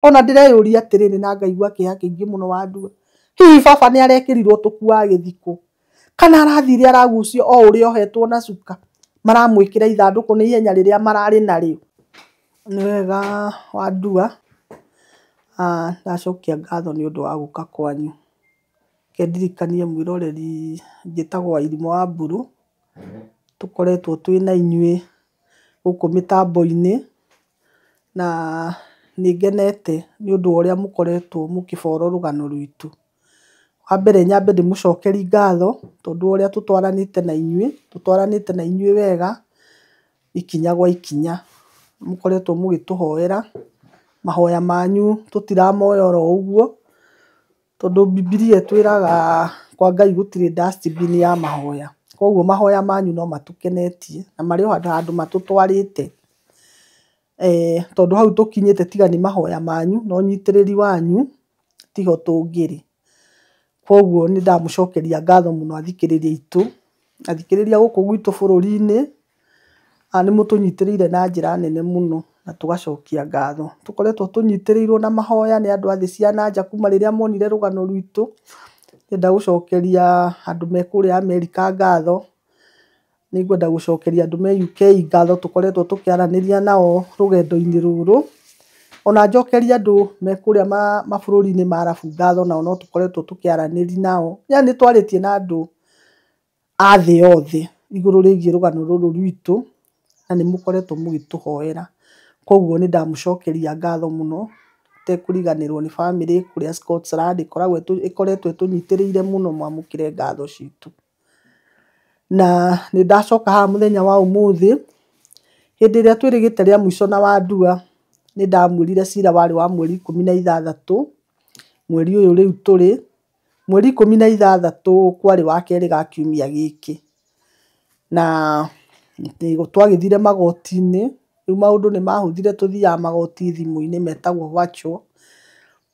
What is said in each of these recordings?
Ona ndĩreyũria atĩrĩrĩ na ngaigua kĩeha kĩingĩ mũno Wandua. Hihi baba nĩ arekĩrirwo tũku agĩthikwo? Kana arathire aragucio o ũrĩa ohetwo na cuka? Maramwĩkĩra ithandũkũ nĩ ihenya rĩrĩa mararĩ narĩo. Nĩ wega Wandua, ndacokia ngatho nĩ ũndũ wa gũka kwanyu. Reke ndirikanie mwĩroreri njĩtagwo Wairimũ wa Mburu, tũkoretwo twĩna inyuĩ gũkũ mĩtambo-inĩ, na nĩ ngenete nĩ ũndũ wa ũrĩa mũkoretwo mũkĩboro rũgano rwitũ. Wa mbere nyambe ndĩmũcokerie ngatho tondũ wa ũrĩa tũtwaranĩte na inyuĩ, tũtwaranĩte na inyuĩ wega ikinya gwa ikinya. Mũkoretwo mũgĩtũhoera, mahoya manyu tũtiramoya oro ũguo, tondũ Bibilia ĩtwĩraga kwa Ngai gũtirĩ dustbin ya mahoya. Koguo mahoya manyu no matũkenetie na marĩ o handũ matũtwarĩte. Tondũ hau tũkinyĩte tiga nĩ mahoya manyu na ũnyitĩrĩri wanyu tiho tũngĩrĩ. Koguo nĩ ndamũcokeria ngatho mũno athikĩrĩria aitũ, athikĩrĩria gũkũ gwitũ bũrũri-inĩ, nĩ mũtũnyitĩrĩire na njĩra nene mũno na tũgacokia ngatho. Tũkoretwo tũnyitĩrĩirwo na mahoya nĩ andũ a thĩ cia na nja kuma rĩrĩa monire rũgano rwitũ. Ndĩrenda gũcokeria andũ me kũrĩa Amerika ngatho, nĩ ngwenda gũcokeria andũ me UK ngatho tũkoretwo tũkĩaranĩria nao rũgendo-inĩ rũrũ. Ona njokerie andũ me kũrĩa mabũrũri-inĩ ma Arabu ngatho nao no tũkoretwo tũkĩaranĩria nao. Yaani nĩ twarĩtie na andũ a thĩ yothe igũrũ rĩgiĩ rũgano rũrũ rwitũ, na nĩ mũkoretwo mũgĩtũhoera. Koguo nĩ ndamũcokeria ngatho mũno, itekũriganĩrwo nĩ bamĩrĩ kũrĩa Scotland ĩkoretwo ĩtũnyitĩrĩire mũno, mwamũkĩre ngatho citũ. Na nĩ ndacoka haha mũthenya wa ũmũthĩ, hĩndĩ ĩrĩa twĩrĩgĩte rĩa mũico na Wandua, nĩ ndamwĩrire cira warĩ wa mweri 16, mweri ũyũ rĩu tũrĩ, mweri 16 kwarĩ wa kerĩ ga kiumia gĩkĩ. Na twagĩthire magoti-inĩ, rĩu maũndũ nĩ mahũthire tũthiaga magoti thimũ-inĩ metagwo virtual,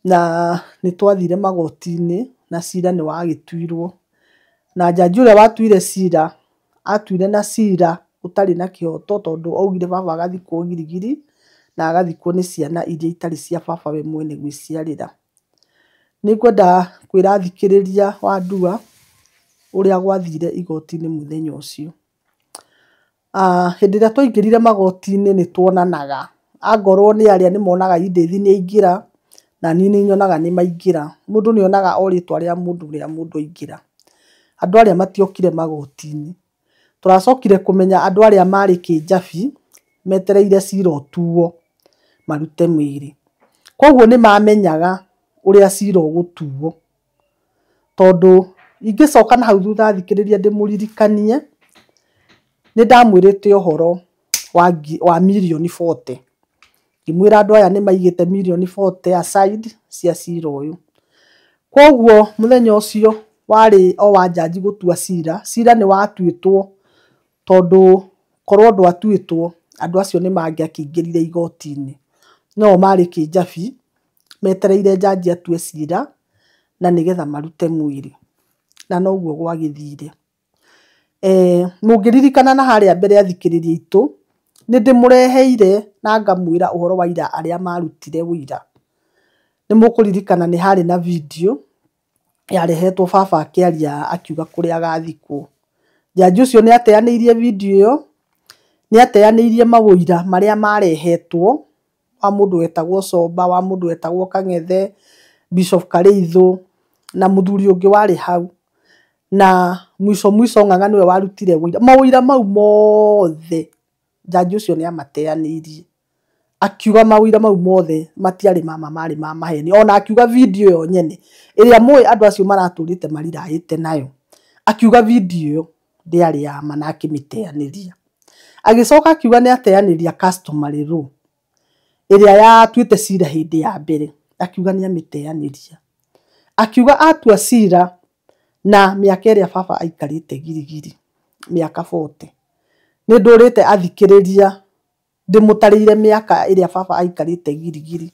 na nĩ twathire magoti-inĩ na cira nĩ wagĩtuirwo. Na jaji ũrĩa watuire cira, atuire na cira ũtarĩ na kĩhoto tondũ augire baba agathikwo girigiri na agathikwo nĩ ciana iria itarĩ cia baba we mwene gwĩciarĩra. Nĩ ngwenda kwĩra athikĩrĩria Wandua ũrĩa gwathire igoti-inĩ mũthenya ũcio. Hĩndĩ ĩrĩa twaingĩrire magoti-inĩ nĩ tuonanaga, angorwo nĩ arĩa nĩ monaga Edith nĩ aingĩra, na niĩ nĩ nyonaga nĩ maingĩra. Mũndũ nĩ onaga o rĩtwa rĩa mũndũ rĩa mũndũ aingĩra. Andũ arĩa matiokire magoti-inĩ. Tũracokire kũmenya andũ arĩa marĩ kĩnjabi metereire cira ũtuo marute mwĩrĩ. Koguo nĩ mamenyaga ũrĩa cira ũgũtuo. Tondũ ingĩcoka na hau thutha thikĩrĩrie ndĩmũririkanie, nĩ ndamwĩrĩte ũhoro wa mirioni 40. Ngĩmwĩra andũ aya nĩ maigĩte mirioni 40 aside cia cira ũyũ. Koguo mũthenya ũcio warĩ o wa jaji gũtua cira, cira nĩ watuĩtwo tondũ korwo ndwatuĩtwo andũ acio nĩ mangĩakĩingĩrire igoti-inĩ. No marĩ kĩnjabi metereire jaji atue cira na nĩgetha marute mwĩrĩ. Na noguo gwagĩthire. Mũngĩririkana na harĩa mbere athikĩrĩria aitũ, nĩ ndĩmũreheire na ngamwĩra ũhoro wa aira arĩa marutire ũira. Nĩ mũkũririkana nĩ harĩ na video yarehetwo baba akĩaria akiuga kũrĩa agathikwo. Jaji ũcio nĩ ateanĩirie video ĩyo, nĩ ateanĩirie maũira marĩa marehetwo wa mũndũ wetagwo Comba, wa mũndũ wetagwo Kang'ethe, Bishop Karĩithũ na mũthuri ũngĩ warĩ hau. Na mwisho mwisho Ng'ang'a nĩwe warutire ũira. Maũira mau mothe jaji ũcio nĩ amateanĩirie. Akiuga maũira mau mothe matiarĩ ma ma, marĩ ma maheni. Ona akiuga video ĩyo nyene ĩrĩa mũĩ andũ acio maratũrĩte mariraĩte nayo. Akiuga video ĩyo ndĩarĩ ya ma na akĩmĩteanĩria. Agĩcoka akiuga nĩ ateanĩria customary law ĩrĩa yatuĩte cira hĩndĩ ya mbere. Akiuga nĩ amĩteanĩria. Akiuga atua cira na mĩaka ĩrĩa baba aikarĩte girigiri, mĩaka 40. Nĩ ndũrĩte athikĩrĩria ndĩmũtarĩire mĩaka ĩrĩa baba aikarĩte girigiri.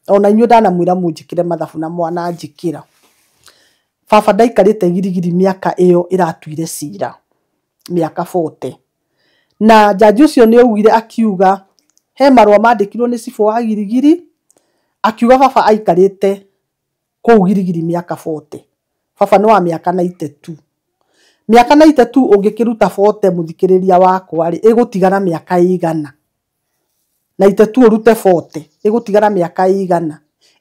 Ona inyuĩ ndanamwĩra mũnjĩkĩre mathabu na mwananjĩkĩra. Baba ndaikarĩte girigiri mĩaka ĩyo ĩratuire cira, mĩaka 40. Na jaji ũcio nĩ augire akiuga he marũa mandĩkirwo nĩ cibũ wa girigiri Akiuga baba aikarĩte kũu Girigiri mĩaka 40. Baba nĩ wa mĩaka 92. Mĩaka 92 ũngĩkĩruta 40 mũthikĩrĩria wakwa rĩ, ĩgũtigana mĩaka ĩigana? 92 ũrute 40 ĩgũtigana mĩaka ĩigana?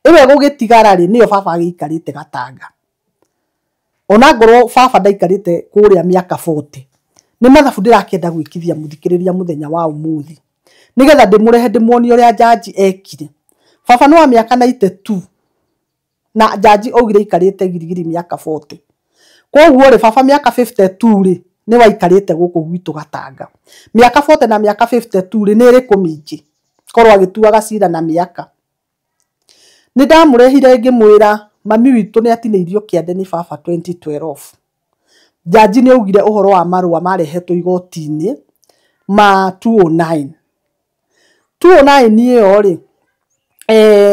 Ĩyo ĩgũgĩtigara rĩ, nĩyo baba agĩikarĩte Gatanga. Ona ngorwo baba ndaikarĩte kũrĩa mĩaka 40. Nĩ mathabu ndĩrakĩenda gwĩkithia mũthikĩrĩria mũthenya wa ũmũthĩ, nĩgetha ndĩmũrehe ndĩmuonie ũrĩa jaji ekire. Baba nĩ wa mĩaka 92 na jaji augire aikarĩte Girigiri mĩaka 40. Koguo rĩ, baba mĩaka 52 rĩ, nĩ waikarĩte gũkũ gwitũ Gatanga. Mĩaka 40 na mĩaka 52 rĩ, nĩ ĩrĩkũ mĩingĩ? Korwo agĩtuaga cira na mĩaka. Nĩ ndamũrehire ngĩmwĩra mami witũ nĩ atinĩirio kĩande nĩ baba 2012. Jaji nĩ augire ũhoro wa marũa marehetwo igoti-inĩ ma 209. 209 ĩyo rĩ,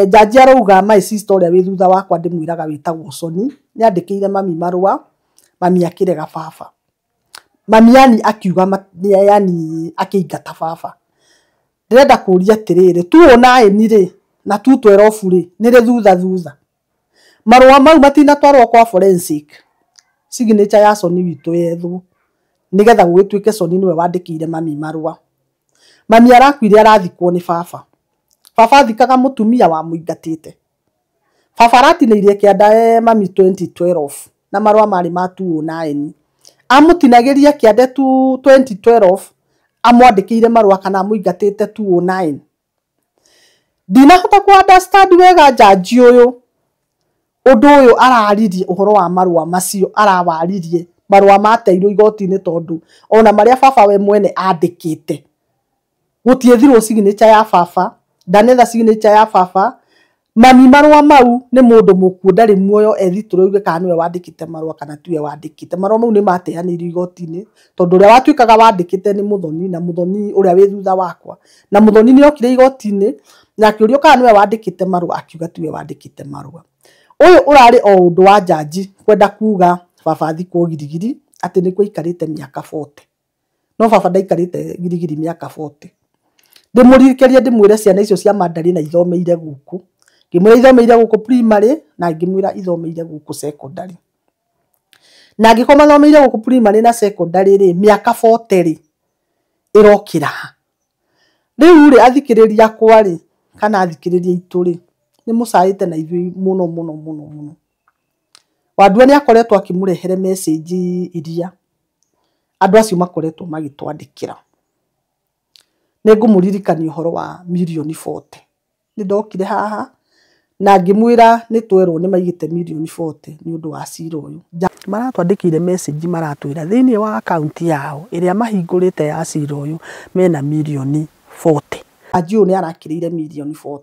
jaji arauga my sister ũrĩa wĩ thutha wakwa ndĩmwĩraga wĩtagwo Soni, nĩ andĩkĩire mami marũa, mami akĩrega baba. Mami yani akiuga, yani akĩingata baba. Ndĩrenda kũũria atĩrĩrĩ, 209 rĩ na 212 rĩ, nĩ rĩ thutha thutha? Marũa mau matinatwarwo kwa forensic, signature ya Soni witũ yethwo, nĩgetha gũgĩtuĩke Soni nĩwe wandĩkĩire mami marũa. Mami arakuire arathikwo nĩ baba. Baba athikaga mũtumia wamũingatĩte. Baba aratinĩirie kĩanda mami 2012 na marũa marĩ ma 209. Amũtinagĩria kĩande 2012 amwandĩkĩire marũa kana amũingatĩte 209. Ndinahota ku understand wega jaji ũyũ ũndũ ũyũ araririe ũhoro wa marũa macio, arawaririe marũa mateirwo igoti-inĩ tondũ ona marĩa baba we mwene andĩkĩte gũtiethirwo signature ya baba, ndanetha signature ya baba. Mami marũa mau nĩ mũndũ mũkuũ ndarĩ muoyo ethitũrwo auge kana nĩwe wandĩkĩte marũa kana tiwe wandĩkĩte. Marũa mau nĩ mateanĩirio igoti-inĩ tondũ ũrĩa watuĩkaga wandĩkĩte nĩ Mũthoni, na Mũthoni ũrĩa wĩ thutha wakwa, na Mũthoni nĩ okire igoti-inĩ na akĩũrio kana nĩwe wandĩkĩte marũa, akiuga tiwe wandĩkĩte marũa. Ũyũ ũrarĩ o ũndũ wa jaji kwenda kuga baba athikwo Girigiri atĩ nĩkuo aikarĩte mĩaka 40. No baba ndaikarĩte Girigiri mĩaka 40. Ndĩmũririkanie ndĩmwĩre ciana icio cia Mandarina ithomeire gũkũ. Ngĩmwĩra ithomeire gũkũ primary na ngĩmwĩra ithomeire gũkũ secondary. Na angĩkorwo mathomeire gũkũ primary na secondary rĩ, mĩaka 40 rĩ, ĩrokĩra ha? Rĩu rĩ, athikĩrĩria akwa rĩ, kana athikĩrĩria aitũ rĩ, nĩ mũcaĩte na ithuĩ mũno mũno mũno mũno. Wandua nĩ akoretwo akĩmũrehere message iria andũ acio makoretwo magĩtwandĩkĩra. Nĩ ngũmũririkania ũhoro wa mirioni 40. Nĩ ndokire haha na ngĩmwĩra nĩ twerwo nĩ maigĩte mirioni 40 nĩ ũndũ wa cira ũyũ. Maratwandĩkĩire message maratwĩra thĩinĩ wa akaunti yao ĩrĩa mahingũrĩte ya cira ũyũ mena mirioni 40. Jaji ũyũ nĩ arakĩrĩire mirioni 40.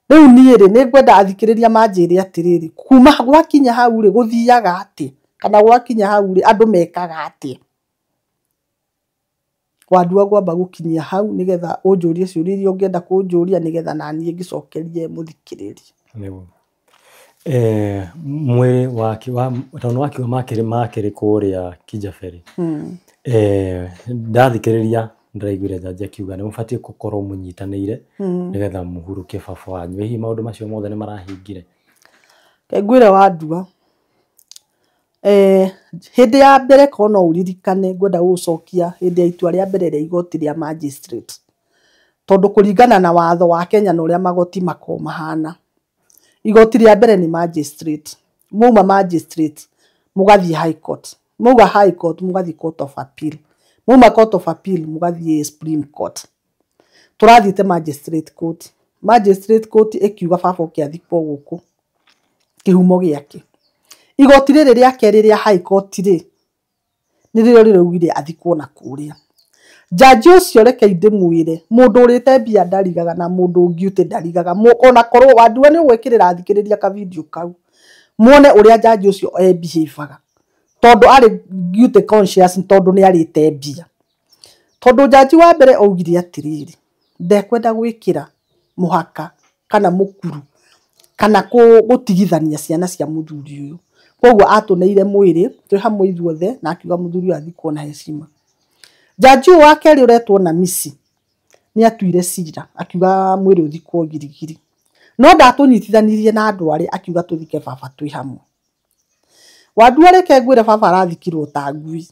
Rĩu niĩ rĩ, nĩ ngwenda athikĩrĩria manjĩre atĩrĩrĩ, kuma gwakinya hau rĩ, gũthiaga atĩa? Kana gwakinya hau rĩ, andũ mekaga atĩa? Wandua ngwamba gũkinyia hau nĩgetha ũnjũrie ciũria iria ũngĩenda kũnjũria nĩgetha naniĩ ngĩcokerie mũthikĩrĩria. Nĩguo. Mwĩrĩ wake tondũ wakiuga makĩrĩ kũrĩa Kijaberi. Ndathikĩrĩria ndĩraiguire jaji akiuga nĩ mũbatiĩ gũkorwo mũnyitanĩire nĩgetha mũhurũkie baba wanyu. Hihi maũndũ macio mothe nĩ marahingire? Ngwĩre Wandua, hĩndĩ ya mbere korwo no ũririkane ngwenda gũgũcokia hĩndĩ ya itua rĩa mbere rĩa igoti rĩa magistrate, tondũ kũringana na watho wa Kenya na ũrĩa magoti makoragwo mahana, igoti rĩa mbere nĩ magistrate. Mwauma magistrate mũgathiĩ high court, mwauma high court mũgathiĩ court of appeal, mwauma court of appeal mũgathiĩ supreme court. Tũrathiĩte magistrate court, magistrate court ĩkiuga baba oke athikwo gũkũ kĩhumo gĩake. Igoti rĩrĩ rĩa kerĩ rĩa high court rĩ, nĩrĩo rĩraugire athikwo na kũrĩa. Jaji ũcio reke ndĩmwĩre, mũndũ ũrĩte mbia ndarigaga na mũndũ ũngiũte ndarigaga. Ona korwo Wandua nĩ ũgwĩkĩrĩra athikĩrĩria ka video kau, muone ũrĩa jaji ũcio e behave-aga, tondũ arĩ guilty conscious tondũ nĩ arĩte mbia. Tondũ jaji wa mbere augire atĩrĩrĩ, ndekwenda gwĩkĩra mũhaka kana mũkuru kana gũtigithania ciana cia mũthuri ũyũ. Koguo atũneire mwĩrĩ twĩ hamwe ithuothe na akiuga mũthuri ũyũ athikwo na heshima. Jaji ũyũ wa kerĩ ũretwo Namisi Nĩ atuire cira akiuga mwĩrĩ ũthikwo Girigiri, no ndatũnyitithanirie na andũ arĩa akiuga tũthike baba twĩ hamwe. Wandua reke ngwĩre baba arathikirwo ta ngui.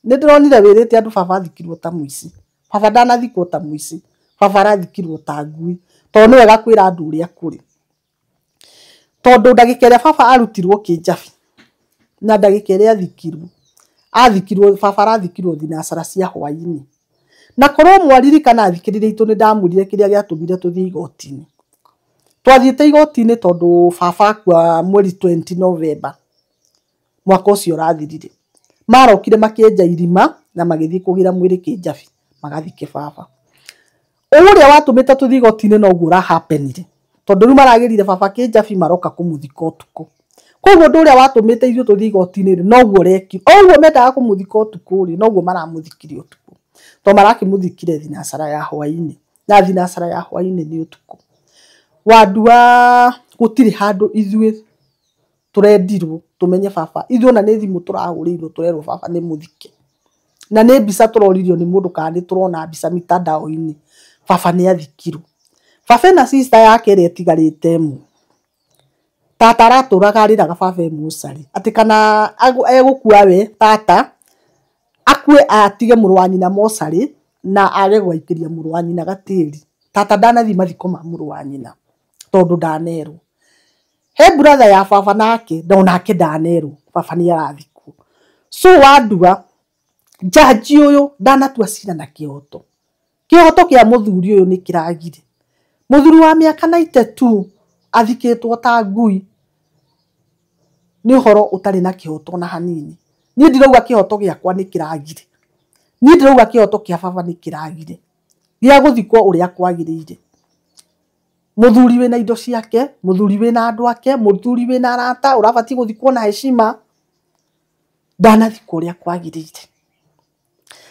Nĩ ndĩronire wĩrĩte andũ baba athikirwo ta mũici. Baba ndanathikwo ta mũici, baba arathikirwo ta ngui, tondũ nĩ wega kwĩra andũ ũrĩa kũrĩ. Tondũ ndagĩka ĩrĩa baba arutirwo Kĩnjabi na ndagĩka ĩrĩa athikirwo, athikirwo baba arathikirwo thinacara cia hwaĩ-inĩ. Na korwo mwaririkana athikĩrĩria itũ nĩ ndamwĩrire kĩrĩa gĩatũmire tũthiĩ igoti-inĩ. Twathiĩte igoti-inĩ tondũ baba akua mweri 20 November mwaka ũcio ũrathirire. Marokire makĩenja irima na magĩthiĩ kũgĩra mwĩrĩ Kĩnjabi magathike baba. Ũrĩa watũmĩte tũthiĩ igoti-inĩ noguo ũrahapenire, tondũ rĩu maragĩrire baba Kĩnjabi maroka kũmũthika ũtukũ. Koguo ũndũ ũrĩa watũmĩte ithuĩ tũthiĩ igoti-inĩ rĩ, noguo ũrekirwo. O ũguo mendaga kũmũthika ũtukũ rĩ, noguo maramũthikire ũtukũ, tondũ marakĩmũthikire thinacara ya hwaĩ-inĩ, na thinacara ya hwaĩ-inĩ nĩ ũtukũ. Wandua gũtirĩ handũ ithuĩ tũrendirwo tũmenye baba. Ithuĩ ona nĩ thimũ tũrahũrĩirwo tũrerwo baba nĩ mũthike, na nĩ mbica tũroririo nĩ mũndũ kana nĩ tũrona mbica mitandao-inĩ baba nĩ athikirwo. Baba ena sister yake ĩrĩa ĩtigarĩte ĩmwe. Tata aratũraga arĩraga baba e mocarĩ atĩ kana egũkua we tata akue atige mũrũ wa nyina mocarĩ na age gwaikĩria mũrũ wa nyina gatĩri. Tata ndanathiĩ mathiko ma mũrũ wa nyina tondũ ndanerwo. He brother ya baba nake na onake ndanerwo baba nĩ arathikwo. So Wandua jaji ũyũ ndanatua cira na kĩhoto. Kĩhoto kĩa mũthuri ũyũ nĩ kĩragire. Mũthuri wa mĩaka 92 athikĩtwo ta ngui nĩ ũhoro ũtarĩ na kĩhoto na hanini. Niĩ ndirauga kĩhoto gĩakwa nĩ kĩragire, niĩ ndirauga kĩhoto kĩa baba nĩ kĩragire gĩa gũthikwo ũrĩa kwagĩrĩire. Mũthuri wĩna indo ciake, mũthuri wĩna andũ ake, mũthuri wĩna arata, ũrabatiĩ gũthikwo na heshima, ndanathikwo ũrĩa kwagĩrĩire.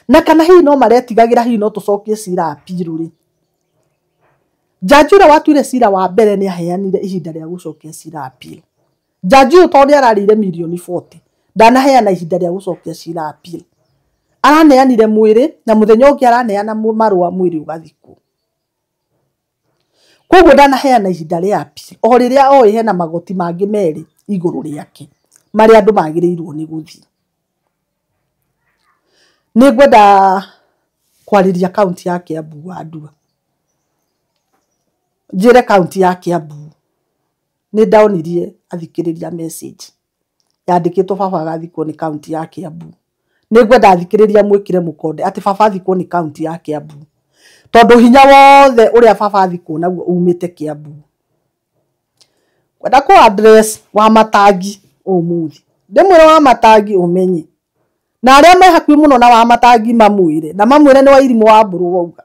Na kana hihi no maretigagĩra hihi no tũcokie cira appeal rĩ. Jaji ũrĩa watuire cira wa mbere nĩ aheanire ihinda rĩa gũcokia cira appeal. Jaji ũyũ tondũ nĩ ararĩire mirioni 40 ndanaheana ihinda rĩa gũcokia cira appeal. Araneanire mwĩrĩ na mũthenya ũngĩ araneana marũa mwĩrĩ ũgathikwo. Koguo ndanaheana ihinda rĩa appeal o rĩrĩa oĩ hena magoti mangĩ merĩ igũrũ rĩake marĩa andũ magĩrĩirwo nĩ gũthiĩ. Nĩ ngwenda kwarĩria kaunti ya Kiambu Wandua. Njĩre kaunti ya Kiambu nĩ ndaonirie athikĩrĩria message yandĩkĩtwo baba agathikwo nĩ kaunti ya Kiambu. Nĩ ngwenda athikĩrĩria mwĩkĩre mũkonde atĩ baba athikwo nĩ kaunti ya Kiambu, tondũ hinya wothe ũrĩa baba athikwo naguo umĩte Kiambu. Ngwenda kũ address Wamatangi ũmũthĩ, ndĩmwĩre Wamatangi ũmenye, na arĩa me hakuhĩ mũno na Wamatangi mamwĩre, na mamwĩre nĩ Wairimũ wa Mbũrũ wauga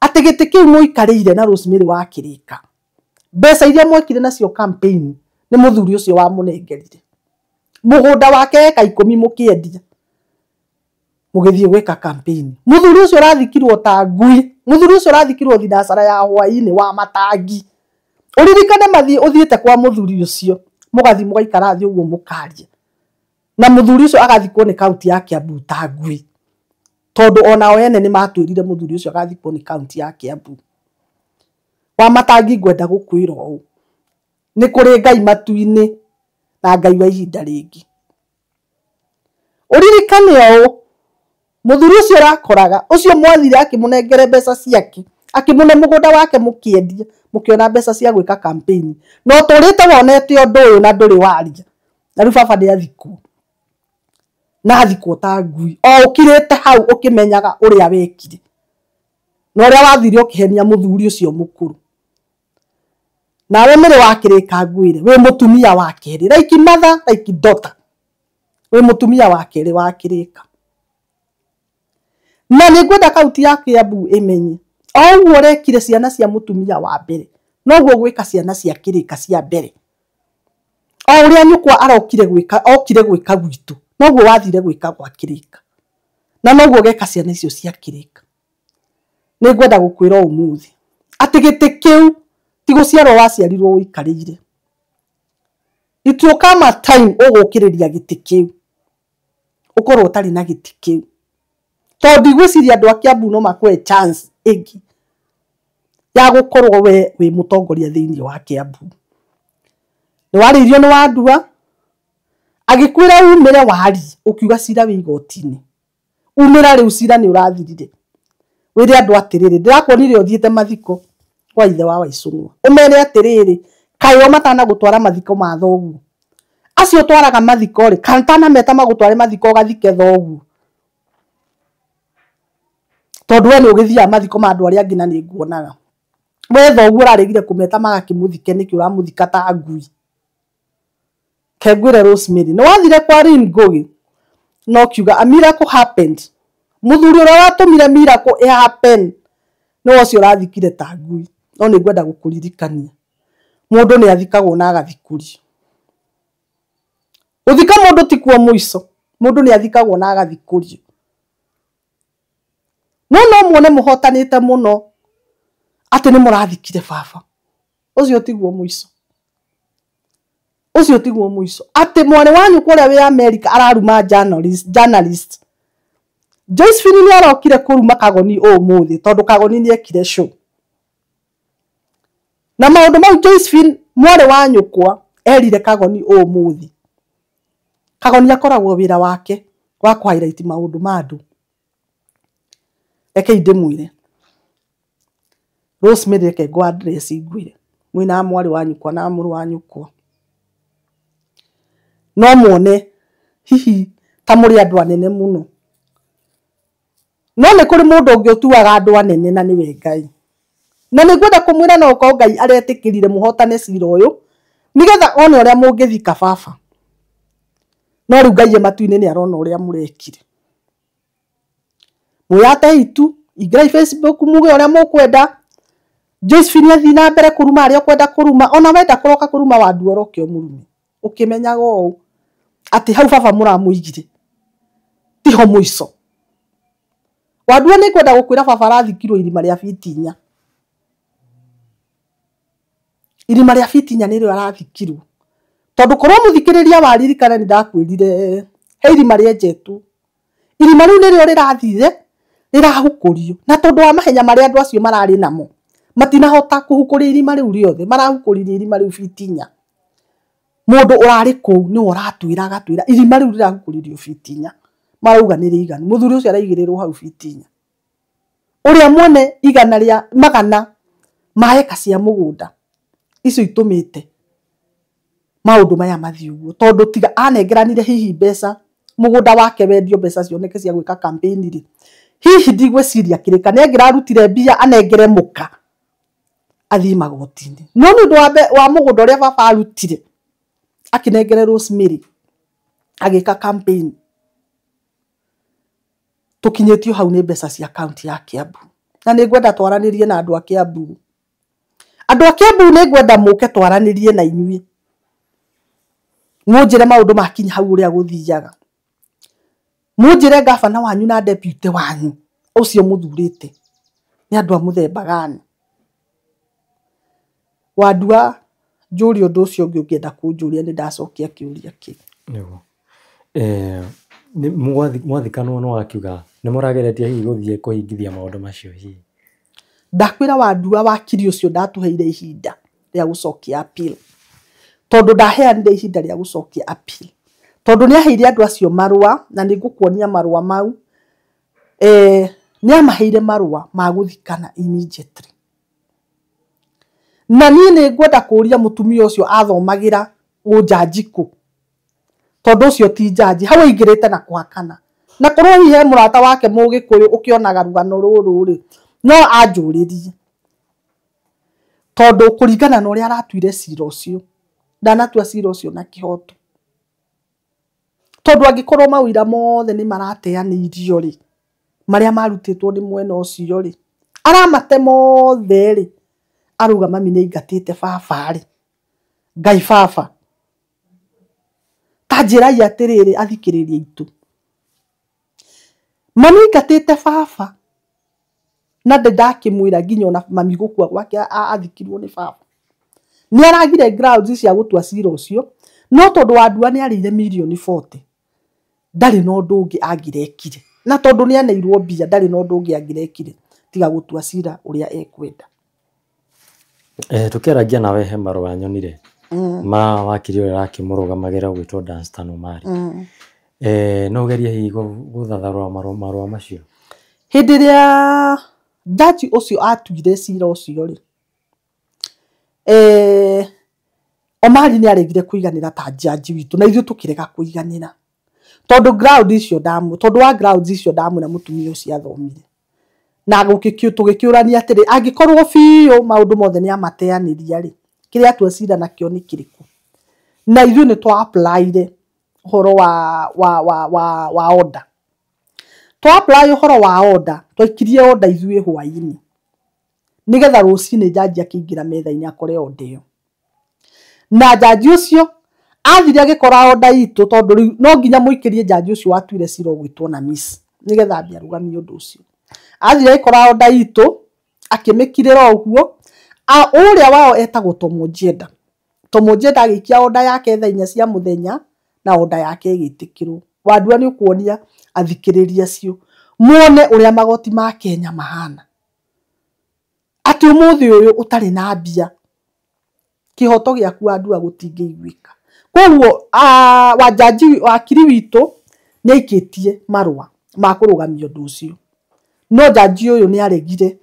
atĩ gĩtĩ kĩu mũikarĩire na Rosemary wa Kĩrĩka, mbeca iria mwekire nacio campaign nĩ mũthuri ũcio wamũnengerire. Mũgũnda wake eka 10 mũkĩendia mũgĩthiĩ gwĩka campaign. Mũthuri ũcio ũrathikirwo ta ngui, mũthuri ũcio ũrathikirwo thinacara ya hwaĩ-inĩ Wamatangi. Ũririkane mathiĩ ũthiĩte kwa mũthuri ũcio, mũgathiĩ mũgaikara thĩ ũguo mũkaria, na mũthuri ũcio agathikwo nĩ kaunti ya Kiambu ta ngui, tondũ onao ene nĩ matwĩrire mũthuri ũcio agathikwo nĩ kaunti ya Kiambu. Wamatangi ngwenda gũkwĩra ũũ, nĩ kũrĩ Ngai matu-inĩ na Ngai wa ihinda rĩngĩ. Ũririkane ũũ, mũthuri ũcio ũrakoraga ũcio mwathire akĩmũnengere mbeca ciake, akĩmũne mũgũnda wake mũkĩendia, mũkĩona mbeca cia gwĩka campaign, no ũtũrĩte wonete ũndũ ũyũ na ndũrĩ waria. Na rĩu baba nĩ athikwo, na athikwo ta ngui, o ũkirĩte hau ũkĩmenyaga ũrĩa wekire na ũrĩa wathire ũkĩhenia mũthuri ũcio mũkũrũ. Nawe Mĩrĩ wa Kĩrĩka ngwĩre, wĩ mũtumia wa kerĩ, like mother like daughter, wĩ mũtumia wa kerĩ wa Kĩrĩka. Na nĩ ngwenda kaunti ya Kiambu ĩmenye o ũguo ũrekire ciana cia mũtumia wa mbere, noguo gwĩka ciana cia Kĩrĩka cia mbere. O ũrĩa nyũkwa arokire gwĩka, okire gwĩka gwitũ, noguo wathire gwĩka gwa Kĩrĩka, na noguo ũgeka ciana icio cia Kĩrĩka. Nĩ ngwenda gũkwĩra ũmũthĩ atĩ gĩtĩ kĩu ti gũciarwo waciarirwo ũikarĩire. It will come a time ũgũkĩrĩria gĩtĩ kĩu, ũkorwo ũtarĩ na gĩtĩ kĩu, tondũ ndigwĩciria andũ a Kiambu no makũhe chance ĩngĩ Ya gũkorwo we wĩ mũtongoria thĩinĩ wa Kiambu. Nĩ warĩirio nĩ Wandua agĩkwĩra umĩre wari ũkiuga cira wĩ igoti-inĩ. Umĩra rĩu cira nĩ ũrathirire. Wĩre andũ atĩrĩrĩ, ndĩrakuonire ũthiĩte mathiko kwa ithe wa Waicũng'wa. Ũmere atĩrĩrĩ, kaĩ o matanagũtwara mathiko ma thoguo. Acio ũtwaraga mathiko rĩ, kana ũtanameta magũtware mathiko ũgathike thoguo. Tondũ we nĩ ũgĩthiaga mathiko ma andũ arĩa angĩ na nĩ nguonaga. We thoguo ũraregire kũmeta magakĩmũthike nĩkĩ ũramũthika ta ngui. Kengwĩre Rosemary, nĩ wathire kwa Lynn Ngugi na ũkiuga a miracle happened. Mũthuri ũrĩa watũmire miracle ĩ happen nĩwe ũcio ũrathikire ta ngui. No nĩ ngwenda gũkũririkania, mũndũ nĩ athikagwo na agathikũrio. Gũthika mũndũ ti kuo mũico, mũndũ nĩ athikagwo na agathikũrio. No no muone mũhotanĩte mũno atĩ nĩ mũrathikire baba. Ũcio tiguo mũico. Ũcio tiguo mũico. Atĩ mwarĩ wanyu kũrĩa wĩ America araruma journalist. Josephine nĩ arokire kũruma Kagoni ũmũthĩ tondũ Kagoni nĩ ekire show. Na maũndũ mau Josephine mwarĩ wa nyũkwa erire Kagoni ũmũthĩ. Kagoni akoragwo wĩra wake wa kũ highlight maũndũ ma andũ. Rekei ndĩmwĩre. Rosemary reke ngũ address ngwĩre. Mwĩna mwarĩ wa nyũkwa na mũrũ wa nyũkwa. No muone hihi ta mũrĩ andũ anene mũno. No nĩ kũrĩ mũndũ ũngĩ ũtuaga andũ anene na nĩwe Ngai. Na nĩ ngwenda kũmwĩra no ũkorwo Ngai aretĩkĩrire mũhotane cira ũyũ nĩgetha one ũrĩa mũngĩthika baba. No rĩu Ngai e matu-inĩ nĩ arona ũrĩa mũrekire. Mwĩyate itu, ingĩrai Facebook muge ũrĩa mũkwenda. Josephine athiĩ na mbere kũruma arĩa ũkwenda kũruma, ona wenda kũroka kũruma Wandua ũroke ũmũrume. Ũkĩmenyaga ũũ atĩ hau baba mũramũigire tiho mũico. Wandua nĩ ngwenda gũkwĩra baba arathikirwo irima rĩa fiti inya. Irima rĩa fiti inya nĩrĩo arathikirwo. Tondũ korwo mũthikĩrĩria waririkana nĩ ndakwĩrire he irima rĩenjetwo. Irima rĩu nĩrĩo rĩrathire rĩrahukũrio. Na tondũ wa mahenya marĩa andũ acio mararĩ namo, matinahota kũhukũria irima rĩu rĩothe, marahukũririe irima rĩu fiti inya. Mũndũ ũrarĩ kũu nĩwe ũratwĩra agatwĩra irima rĩu rĩrahukũririo fiti inya. Marauga nĩ rĩiganu. Mũthuri ũcio araigĩrĩrwo hau fiti inya. Ũrĩa mwene igana rĩa magana ma eka cia mũgũnda icio itũmĩte maũndũ maya mathiĩ ũguo, tondũ tiga anengeranire hihi mbeca mũgũnda wake wendio mbeca cioneke cia gwĩka campaign rĩ, hihi ndigwĩciria kĩrĩka nĩ angĩrarutire mbia anengere mũka athiĩ magoti-inĩ. No nĩ ũndũ wa mũgũnda ũrĩa baba arutire akĩnengere Rosemary agĩka campaign, tũkinyĩtio hau nĩ mbeca cia kaunti ya Kiambu. Na nĩ ngwenda twaranĩrie na andũ a Kiambu. Andũ a Kiambu nĩ ngwenda mũke twaranĩrie na inyuĩ. Mũnjĩre maũndũ makinya hau ũrĩa gũthiaga. Mũnjĩre gabana wanyu na deputy wanyu ũcio mũthurĩte nĩ andũ a mũthemba gani. Wandua njũrie ũndũ ũcio ũngĩ ũngĩenda kũnjũria nĩ ndacokia kĩũria kĩu. Nĩguo. Mwathikanwo no akiuga nĩ mũrageretie hihi gũthiĩ kũhingithia maũndũ macio hihi? Ndakwĩra Wandua wakiri ũcio ndatũheire ihinda rĩa gũcokia appeal. Tondũ ndaheanire ihinda rĩa gũcokia appeal. Tondũ nĩ aheire andũ acio marũa na nĩ ngũkuonia marũa mau. Nĩ amaheire marũa ma gũthikana immediately. Na niĩ nĩ ngwenda kũũria mũtumia ũcio athomagĩra ũnjanji kũ. Tondũ ũcio ti njanji, hau aingĩrĩte na kũhakana. Na korwo hihi he mũrata wake mũgĩkũyũ ũkĩonaga rũgano rũrũ rĩ, no anjũrĩrie. Tondũ kũringana na ũrĩa aratuire cira ũcio, ndanatua cira ũcio na kĩhoto. Tondũ angĩkorwo mawĩra mothe nĩ marateanĩirio rĩ, marĩa marutĩtwo nĩ mwena ũcio rĩ, aramate mothe rĩ, arauga mami nĩ aingatĩte baba rĩ, Ngai baba. Ta njĩrai atĩrĩrĩ athikĩrĩria aitũ. Mami aingatĩte baba na ndakĩmwĩra nginya ona mami gũkua gwake athikirwo nĩ baba. Nĩ aragire grounds cia gũtua cira ũcio, no tondũ Wandua nĩ arĩire mirioni 40 ndarĩ na ũndũ ũngĩ angĩrekire. Na tondũ nĩ aneirwo mbia ndarĩ na ũndũ ũngĩ angĩrekire tiga gũtua cira ũrĩa ekwenda. Tukiaragia nawe he marũa nyonire ma wakiri ũrĩa ũrakĩmũrũgamagĩra ũgwĩtwo Danstan Omari. No ũgerie hihi gũthatharũra marũa macio. Hĩndĩ ĩrĩa jaji ũcio atuire cira ũcio rĩ, Omari nĩ aregire kũiganĩra ta jaji witũ na ithuĩ tũkĩrega kũiganĩra tondũ ground icio tondũ wa ground icio ndamwĩra mũtumia ũcio athomire na tũgĩkĩũrania atĩrĩ, angĩkorwo biũ maũndũ mothe nĩ amateanĩria rĩ, kĩrĩa atua cira nakĩo nĩ kĩrĩkũ? Na ithuĩ nĩ twa applyire ũhoro wa order. Twa apply ũhoro wa order, twaikirie order ithuĩ hwaĩ-inĩ nĩgetha rũcinĩ jaji akĩingĩra metha-inĩ akore order ĩyo. Na jaji ũcio athire agĩkora order itũ, tondũ rĩu no nginya mũikĩrie jaji ũcio watuire cira ũgwĩtwo na miss nĩgetha ambe arũgamie ũndũ ũcio. Athire agĩkora order itũ akĩmĩkirĩra ũguo. Ũrĩa wao etagwo Tomo Njenda. Tomo Njenda agĩikia order yake thaa 4 cia mũthenya na order yake ĩgĩtĩkĩrwo. Wandua nĩ ũkuonia athikĩrĩria acio muone ũrĩa magoti ma Kenya mahana, atĩ ũmũthĩ ũyũ ũtarĩ na mbia kĩhoto gĩaku Wandua gũtingĩiguĩka. Koguo wajaji wakiri witũ nĩ aikĩtie marũa ma kũrũgamia ũndũ ũcio, no jaji ũyũ nĩ aregire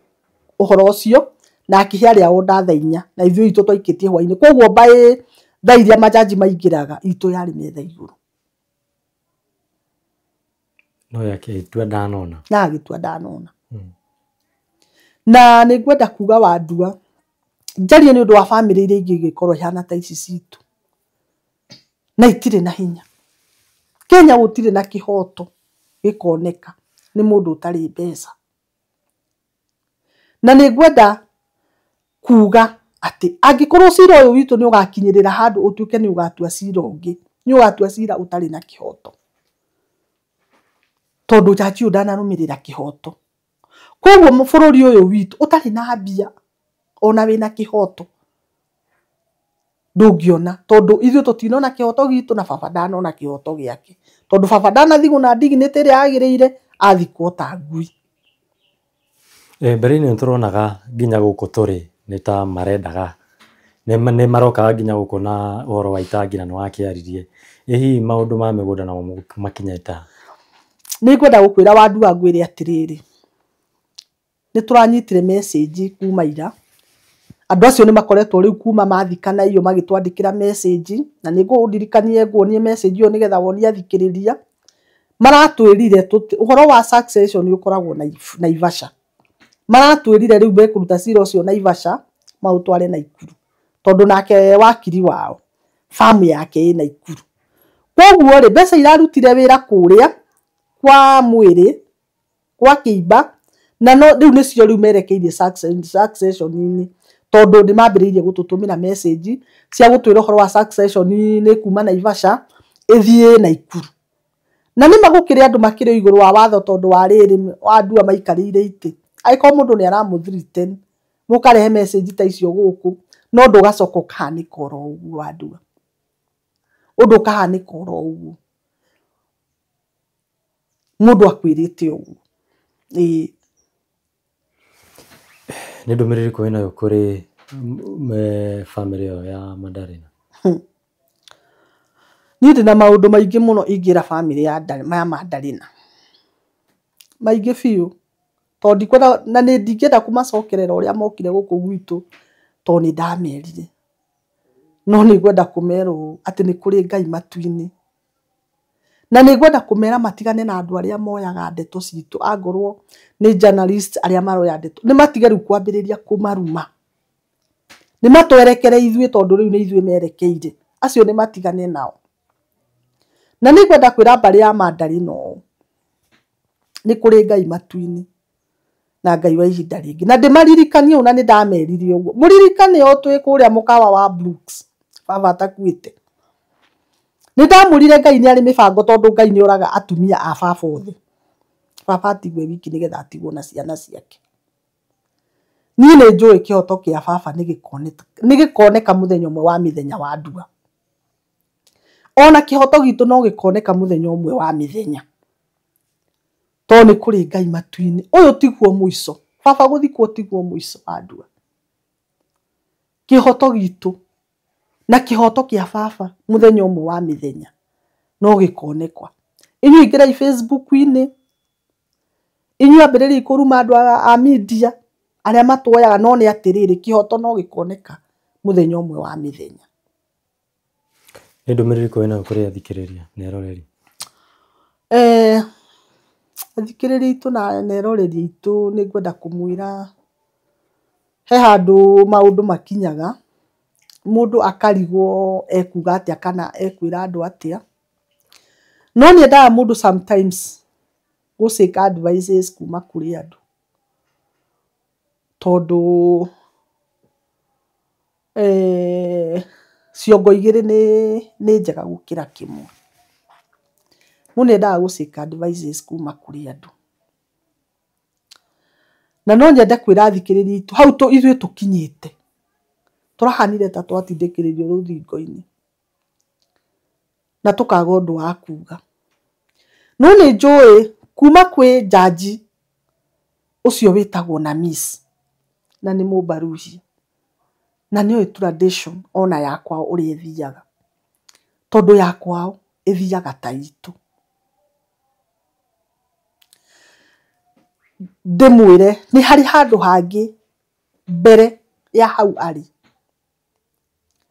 ũhoro ũcio na akĩhe arĩa order thaa 4 na ithuĩ itũ twaikĩtie hwaĩ-inĩ. Koguo by thaa iria majaji maingĩraga itũ yarĩ metha igũrũ. No akĩtua ndanona. Na agĩtua ndanona. Na nĩ ngwenda kuga Wandua njarie nĩ ũndũ wa bamĩrĩ iria ingĩ ingĩkorwo ihana ta ici citũ na itirĩ na hinya. Kenya gũtirĩ na kĩhoto gĩkoneka nĩ mũndũ ũtarĩ mbeca. Na nĩ ngwenda kuga atĩ angĩkorwo cira ũyũ witũ nĩ ũgakinyĩrĩra handũ ũtuĩke nĩ ũgatua cira ũngĩ, nĩ ũgatua cira ũtarĩ na kĩhoto, tondũ jaji ũyũ ndanarũmĩrĩra kĩhoto. Koguo bũrũri ũyũ witũ ũtarĩ na mbia ona wĩna kĩhoto ndũngĩona, tondũ ithuĩ tũtinona kĩhoto gitũ na baba ndanona kĩhoto gĩake, tondũ baba ndanathigwo na dignity ĩrĩa yagĩrĩire, athikwo ta ngui. Mbere-inĩ nĩ tũronaga nginya gũkũ tũrĩ nĩ ta marendaga nĩ marokaga nginya gũkũ na ũhoro wa itangi na nĩ wakĩaririe. Ĩ hihi maũndũ ma mĩgũnda namo makinyĩte ha? Nĩ ngwenda gũkwĩra Wandua ngwĩre atĩrĩrĩ, nĩ tũranyitire message kuma ira. Andũ acio nĩ makoretwo rĩu kuma mathikana iyo magĩtwandĩkĩra message, na nĩ ngũndirikanie nguonie message ĩyo nĩgetha wonie athikĩrĩria. Maratwĩrire ũhoro wa succession ũkoragwo Naivasha. Maratwĩrire rĩu mekũruta cira ũcio Naivasha maũtware Naikuru, tondũ nake wakiri wao famu yake ĩ Naikuru. Koguo rĩ, mbeca irarutire wĩra kũrĩa kwa mwĩrĩ kwa kĩimba, na no rĩu nĩcio rĩu merekeirie succession-inĩ, tondũ nĩ mambĩrĩirie gũtũtũmĩra message cia gũtwĩra ũhoro wa succession nĩ kuma Naivasha ĩthiĩ Naikuru. Na nĩ magũkĩrĩ andũ makĩrĩ igũrũ wa watho, tondũ wa rĩrĩ Wandua maikarĩire itĩ. Angĩkorwo mũndũ nĩ aramũ-threaten, mũkarehe message ta icio gũkũ, no ũndũ ũgacoka ũkahanĩka oro ũguo Wandua, ũndũ ũkahanĩka oro ũguo, mũndũ akwĩrĩte ũguo. Ĩĩ. Nĩ ndũmĩrĩri ĩrĩkũ wĩnayo kũrĩ bamĩrĩ ĩyo ya Mandarina? Niĩ ndĩna maũndũ maingĩ mũno ingĩra bamĩrĩ ya Mandarina, maingĩ biũ, tondũ ndikwenda na nĩ ndingĩenda kũmacokerera ũrĩa mokire gũkũ gwitũ, tondũ nĩ ndamerire. No nĩ ngwenda kũmera ũũ atĩ nĩ kũrĩ Ngai matu-inĩ, na nĩ ngwenda kũmera matigane na andũ arĩa moyaga ndeto citũ, angorwo nĩ journalist arĩa maroya ndeto, nĩ matige rĩu kwambĩrĩria kũmaruma. Nĩ matwerekere ithuĩ, tondũ rĩu nĩ ithuĩ merekeire. Acio nĩ matigane nao. Na nĩ ngwenda kwĩra mbarĩ ya Mandarina ũũ, nĩ kũrĩ Ngai matu-inĩ na Ngai wa ihinda rĩngĩ. Na ndĩmaririkanie ũũ, na nĩ ndamerire ũguo, mũririkane o twĩ kũrĩa mũkawa wa Brooks, baba atakuĩte. Nĩ ndamwĩrire Ngai nĩ arĩ mĩbango, tondũ Ngai nĩ oraga atumia a baba othe. Baba atigwe wiki nĩgetha atigwo na ciana ciake. Niĩ nĩ njũĩ kĩhoto kĩa baba nĩ gĩkoneka mũthenya ũmwe wa mĩthenya wa ndua. Ona kĩhoto gitũ no gĩkoneka mũthenya ũmwe wa mĩthenya, tondũ nĩ kũrĩ Ngai matu-inĩ. Ũyũ tiguo mũico, baba gũthikwo tiguo mũico wa ndua. Kĩhoto gitũ na kĩhoto kĩa baba mũthenya ũmwe wa mĩthenya no gĩkonekwa. Inyuĩ ingĩrai Facebook-inĩ, inyuĩ ambĩrĩriai kũruma andũ a media arĩa matuoyaga, no nĩ atĩrĩrĩ, kĩhoto no gĩkoneka mũthenya ũmwe wa mĩthenya. Nĩ ndũmĩrĩri ĩrĩkũ wĩnayo kũrĩ athikĩrĩria na eroreri? Athikĩrĩria aitũ na eroreri aitũ nĩ ngwenda kũmwĩra he handũ maũndũ makinyaga mũndũ akarigwo ekuga atĩa kana ekwĩra andũ atĩa, no nĩendaga mũndũ sometimes gũ seek advices kuma kũrĩ andũ, tondũ ciongo igĩrĩ nĩ njega gũkĩra kĩmwe. Mũndũ nĩendaga gũ seek advices kuma kũrĩ andũ, na no nyende kwĩra athikĩrĩria aitũ hau ithuĩ tũkinyĩte tũrahanire ta twatindĩkĩrĩirio rũthingo-inĩ na tũkaga ũndũ wa kuga. No nĩ njũĩ kuma kwĩ njanji ũcio wĩtagwo Namis na nĩ Mũmbaruhia, na nĩoĩ tradition ona ya kwao ũrĩa ĩthiaga, tondũ ya kwao ĩthiaga ta itũ. Ndĩmwĩre nĩ harĩ handũ hangĩ mbere ya hau arĩ,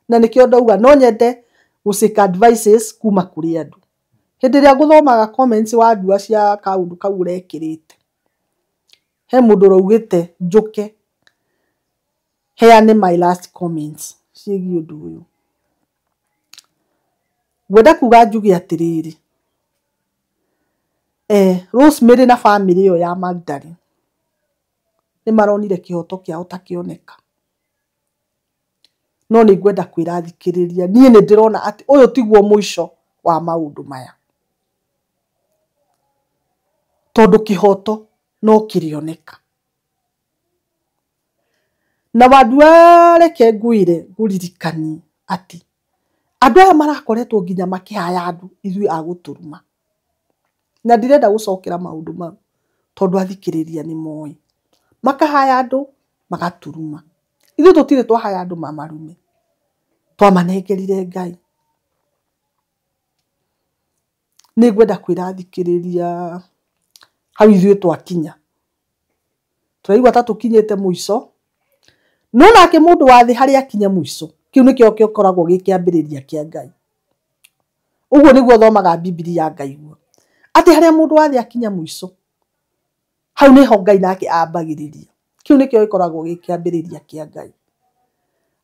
na nĩkĩo ndauga no nyende gũ seek advices kuma kũrĩ andũ. Hĩndĩ ĩrĩa ngũthomaga comments wandua cia kaũndũ kau ũrekĩrĩte, he mũndũ ũraugĩte njũke heane my last comments ciĩgiĩ ũndũ ũyũ. Ngwenda kuga njuge atĩrĩrĩ, Rosemary na bamĩrĩ ĩyo ya Magdalene nĩ maronire kĩhoto kĩao ta kĩoneka. No nĩ ngwenda kwĩra athikĩrĩria niĩ nĩ ndĩrona atĩ ũyũ tiguo mũico wa maũndũ maya, tondũ kĩhoto no kĩrĩoneka. Na wandua reke ngwĩre ngũririkanie atĩ andũ aya marakoretwo nginya makĩhaya andũ ithuĩ a gũtũruma, na ndirenda gũcokera maũndũ mau tondũ athikĩrĩria nĩ moĩ. Makahaya andũ magaturuma, ithuĩ tũtirĩ twahaya andũ mamarume, twamanengerire Ngai. Nĩ ngwenda kwĩra athikĩrĩria hau ithuĩ twakinya, tũraigua ta tũkinyĩte mũico, no nake mũndũ wa thĩ harĩa akinya mũico, kĩu nĩkĩo gĩkoragwo gĩ kĩambĩrĩria kĩa Ngai. Ũguo nĩguo thomaga Bibilia ngaigua atĩ harĩa mũndũ wa thĩ akinya mũico, hau nĩho Ngai nake ambagĩrĩria. Kĩu nĩkĩo gĩkoragwo gĩ kĩambĩrĩria kĩa Ngai.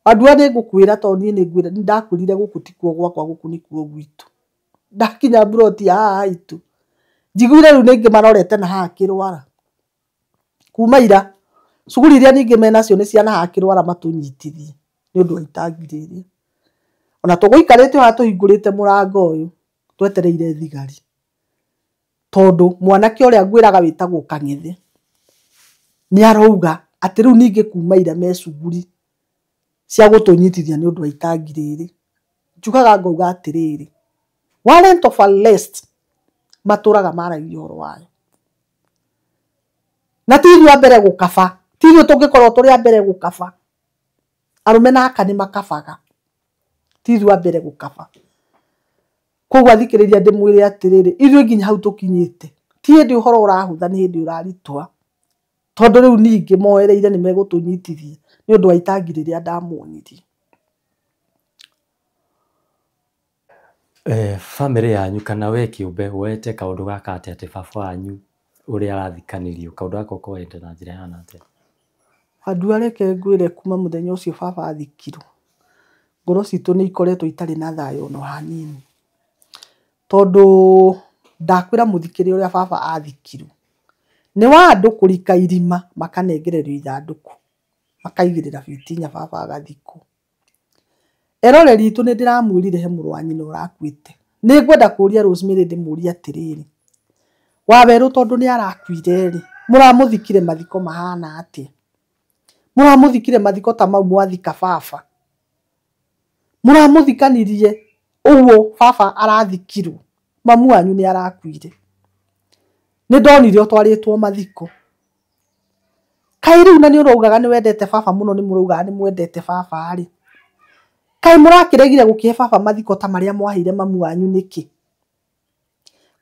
Andũ aya nĩ ngũkwĩra tondũ niĩ nĩ ngwĩra, nĩ ndakwĩrire gũkũ tikuo gwakwa, gũkũ nĩkuo gwitũ. Ndakinya mburoti ya haha haitũ, njiguire rĩu ningĩ marorete na haha Kĩrwara. Kuma ira cuguri iria ningĩ menacio nĩ cia na haha Kĩrwara matũnyitithie nĩ ũndũ wa itangi rĩrĩa. Ona tũgũikarĩte haha tũhingũrĩte mũrango ũyũ twetereire thigari, tondũ mwanake ũrĩa ngwĩraga wĩtagwo Kang'ethe nĩ arauga atĩ rĩu ningĩ kuma ira me cuguri cia gũtũnyitithia nĩ ũndũ wa itangi rĩrĩ. Njugaga ngauga atĩrĩrĩ, warrant of arrest matũraga maragia ũhoro wayo, na ti ithuĩ a mbere gũkaba, ti ithuĩ tũngĩkorwo tũrĩ a mbere gũkaba. Arũme na aka nĩ makabaga, ti ithuĩ a mbere gũkaba. Koguo athikĩrĩria ndĩmwĩre atĩrĩrĩ, ithuĩ nginya hau tũkinyĩte ti hĩndĩ ũhoro ũrahũtha, nĩ hĩndĩ ũraritũha, tondũ rĩu ningĩ moereire nĩ megũtũnyitithia nĩ ũndũ wa itangi rĩrĩa ndamuonirie. Bamĩrĩ yanyu kana we kĩũmbe woete kaũndũ gaka atĩa atĩ baba wanyu ũrĩa arathikanĩrio, kaũndũ gaka ũkoete na njĩra ĩhana atĩa? Andũ reke ngwĩre kuma mũthenya ũcio baba athikirwo, ngoro citũ nĩ ikoretwo itarĩ na thayũ ona hanini, tondũ ndakwĩra mũthikĩrĩria ũrĩa baba athikirwo nĩ wa andũ kũrika irima makanengererio ithandũkũ makaigĩrĩra biti inya baba agathikwo. Eroreri itũ nĩ ndĩramwĩrire he mũrũ wa nyina ũrakuĩte. Nĩ ngwenda kũria Rosemary ndĩmũrie atĩrĩrĩ, Wawerũ tondũ nĩ arakuire rĩ, mũramũthikire mathiko mahana atĩa? Mũramũthikire mathiko ta mau mwathika baba? Mũramũthikanirie ũguo baba arathikirwo? Mamu wanyu nĩ arakuire. Nĩ ndonire ũtwarĩtwo mathiko. Kaĩ rĩu na nĩ ũraugaga nĩ wendete baba mũno, nĩ mũraugaga nĩ mwendete baba rĩ, kaĩ mũrakĩregire gũkĩhe baba mathiko ta marĩa mwaheire mamu wanyu nĩkĩ?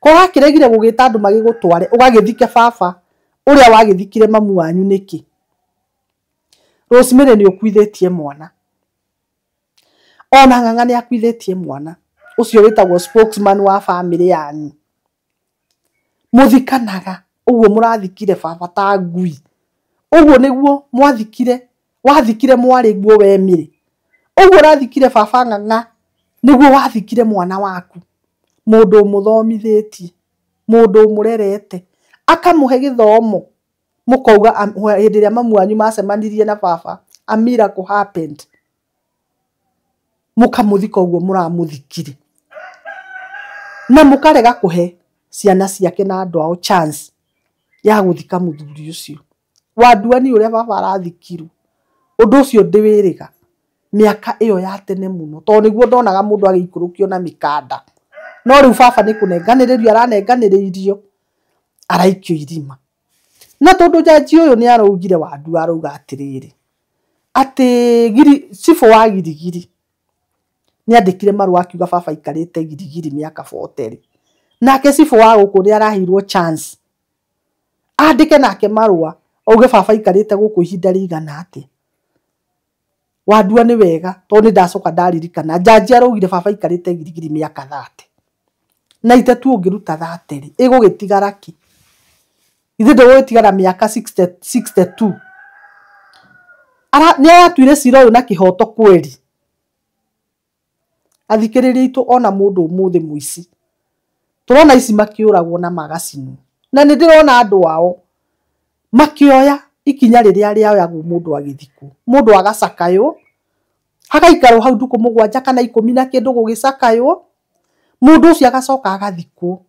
Ko ũrakĩregire gũgĩta andũ magĩgũtware ũgagĩthike baba ũrĩa wagĩthikire mamu wanyu nĩkĩ? Rosemary nĩ ũkuithĩtie mwana, ona Ng'ang'a nĩ akuithĩtie mwana ũcio wĩtagwo spokesman wa family yanyu. Mũthikanaga ũguo mũrathikire baba ta ngui, ũguo nĩguo mwathikire, wathikire mwarĩ guo we Mĩrĩ, ũguo ũrathikire baba Ng'ang'a nĩguo wathikire mwana waku, mũndũ ũmũthomithĩtie, mũndũ ũmũrerete, akamũhe gĩthomo, mũkauga hĩndĩ ĩrĩa mamu wanyu macemanirie na baba a miracle happened, mũkamũthika ũguo mũramũthikire, na mũkarega kũhe ciana ciake na andũ ao chance ya gũthika mũthuri ũcio. Wandua ni ũrĩa baba arathikirwo, ũndũ ũcio ndĩwĩrĩga mĩaka ĩyo ya tene mũno, tondũ nĩguo ndonaga mũndũ agĩikũrũkio na mĩkanda, no rĩu baba nĩ kũnenganĩrĩrio aranenganĩrĩirio araikio irima. Na tondũ jaji ũyũ nĩ araugire, Wandua arauga atĩrĩrĩ, atĩ cibũ wa Girigiri nĩ andĩkire marũa akiuga baba aikarĩte Girigiri mĩaka 40, nake cibũ wa gũkũ nĩ araheirwo chance andĩke nake marũa auge baba aikarĩte gũkũ ihinda rĩigana atĩa. Wandua nĩ wega tondũ nĩ ndacoka ndaririkana jaji araugire baba aikarĩte Girigiri mĩaka 30, na itetu ũngĩruta 30 rĩ, ĩgũgĩtigara kĩ? Ithe ndĩgũgĩtigara mĩaka 62. Nĩ aratuire cira ũyũ na kĩhoto kweri. Athikĩrĩria aitũ, ona mũndũ ũmũthĩ mũici tũrona ici makĩũragwo na magacinwo, na nĩ ndĩrona andũ ao makĩoya ikinya rĩrĩa rĩoyagwo mũndũ agĩthikwo, mũndũ agacakaywo, hagaikarwo hau ndukũ 7 kana 10 na kĩndũ gũgĩcakaywo, mũndũ ũcio agacoka agathikwo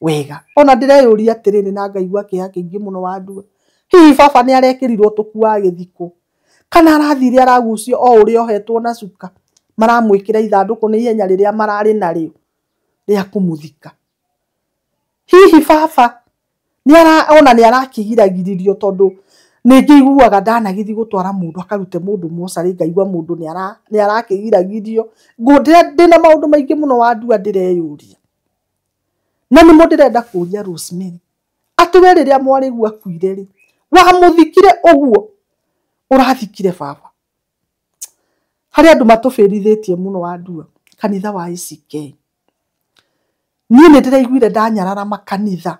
wega. Ona ndĩreyũria atĩrĩrĩ, na ngaigua kĩeha kĩingĩ mũno Wandua, hihi baba nĩ arekĩrirwo tũkuo agĩthikwo, kana arathire aragucio o ũrĩa ohetwo na cuka, maramwĩkĩra ithandũkũ nĩ ihenya rĩrĩa mararĩ narĩo rĩa kũmũthika. Hihi baba ona nĩ arakĩgiragiririo, tondũ nĩ ngĩiguaga ndanagĩthiĩ gũtwara mũndũ akarute mũndũ mocarĩ, ngaigua mũndũ nĩ arakĩgiragirio. Ndĩna maũndũ maingĩ mũno Wandua ndĩreyũria, na nĩmo ndĩrenda kũria Rosemary atĩ we rĩrĩa mwarĩguo akuire rĩ, wamũthikire ũguo ũrathikire baba? Harĩ andũ matũbĩrithĩtie mũno Wandua, kanitha wa ACK. Niĩ nĩ ndĩraiguire ndanyarara makanitha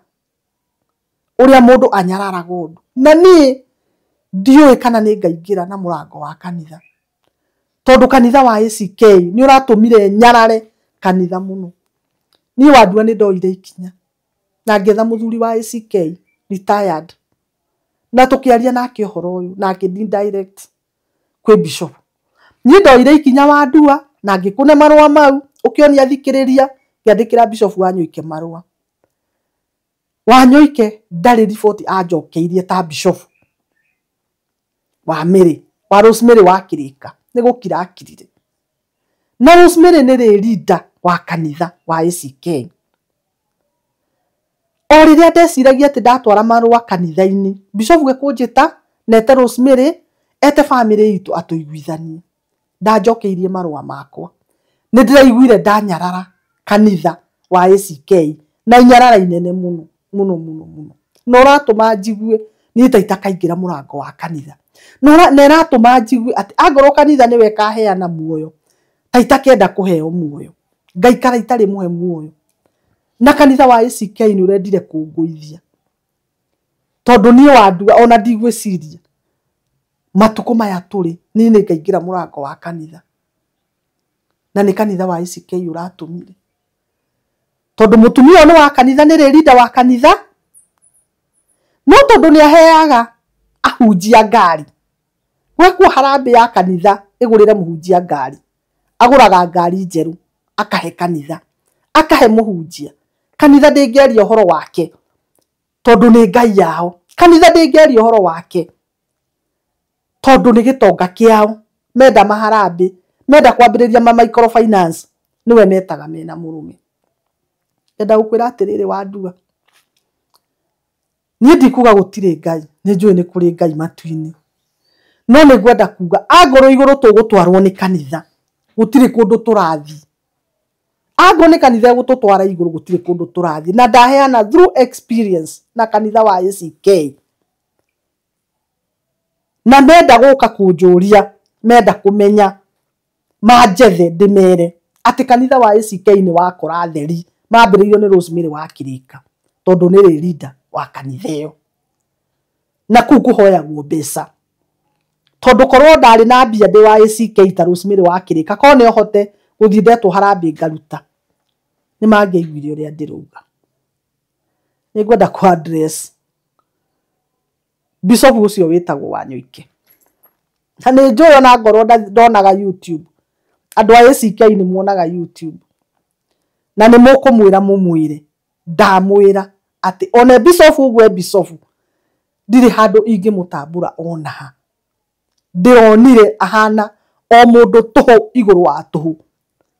ũrĩa mũndũ anyararaga ũndũ, na niĩ ndiũĩ kana nĩ ngaingĩra na mũrango wa kanitha, tondũ kanitha wa ACK nĩ ũratũmire nyarare kanitha mũno. Niĩ Wandua nĩ ndoire ikinya na ngĩetha mũthuri wa ACK retired, na tũkĩaria nake ũhoro ũyũ, na akĩndi direct kwĩ bishop. Niĩ ndoire ikinya Wandua na ngĩkũne marũa mau, ũkĩonia thikĩrĩria, ngĩandĩkĩra bishop Wanyoike marũa. Wanyoike ndarĩ riboti anjokeirie ta bishop wa Mĩrĩ, wa Rosemary wa Kĩrĩka, nĩ gũkira akirire. Na Rosemary nĩ rĩ leader wa kanitha wa ACK. O rĩrĩa ndeciragia atĩ ndatwara marũa kanitha-inĩ, bishop gĩkũnjĩta nete Rosemary ete family itũ atũiguithanie, ndanjokeirie marũa makwa. Nĩ ndĩraiguire ndanyarara kanitha wa ACK na inyarara inene mũno mũno mũno mũno, na ũratũma njigue niĩ ta itakaingĩra mũrango wa kanitha, na ĩratũma njigue atĩ angorwo kanitha nĩwe ĩkaheana muoyo, ta itakenda kũheo muoyo, ngaikara itarĩ mũhe muoyo. Na kanitha wa ACK nĩ ũrendire kũngũithia, tondũ niĩ Wandua ona ndigwĩciria matukũ maya tũrĩ niĩ nĩ ngaingĩra mũrango wa kanitha, na nĩ kanitha wa ACK ũratũmire, tondũ mũtumia ũyũ nĩ wa kanitha, nĩ rĩ leader wa kanitha, no tondũ nĩ aheaga ahunjia ngari, gwekwo harambĩ ya kanitha ĩgũrĩre mũhunjia ngari, agũraga ngari njerũ akahe kanitha, akahe mũhunjia. Kanitha ndĩngĩaria ũhoro wake tondũ nĩ Ngai yao, kanitha ndĩngĩaria ũhoro wake tondũ nĩ gĩtonga kĩao, menda maharambĩ, menda kwambĩrĩria ma microfinance, nĩwe metaga mena mũrũme. Ndenda gũkwĩra atĩrĩrĩ Wandua, niĩ ndikuga gũtirĩ Ngai, Nĩ njũĩ nĩ kũrĩ Ngai matu-inĩ. No nĩ ngwenda kuga angorwo igũrũ tũgũtwarwo nĩ kanitha, gũtirĩ kũndũ tũrathiĩ. Angorwo nĩ kanitha ĩgũtũtwara igũrũ, gũtirĩ kũndũ tũrathiĩ. Na ndaheana through experience na kanitha wa ACK. Na menda gũka kũnjũria, menda kũmenya, manjethe ndĩmere atĩ kanitha wa ACK nĩ wakora theri, mambĩrĩirio nĩ Rosemary wa Kĩrĩka, tondũ nĩ leader wa kanitha ĩyo. Na kũu kũhoyagwo mbeca. Tondũ korwo ndarĩ na mbia ndĩ wa ACK ta Rosemary wa Kĩrĩka, korwo nĩ hote gũthiĩ ndetwo harambee ngaruta, nĩ mangĩaiguire ũrĩa ndĩrauga. Nĩ ngwenda kũ address bishop ũcio wĩtagwo Wanyoike. Na nĩ njũĩ ona ngorwo ndonaga YouTube. Andũ a ACK nĩ muonaga YouTube. Na nĩ mũkũmwĩra mũmwĩre. Ndamwĩra atĩ ona bishop ũguo bishop ndirĩ handũ ingĩmũtambũra ona ha. Ndĩronire ahana o mũndũ tũhũ igũrũ wa tũhũ.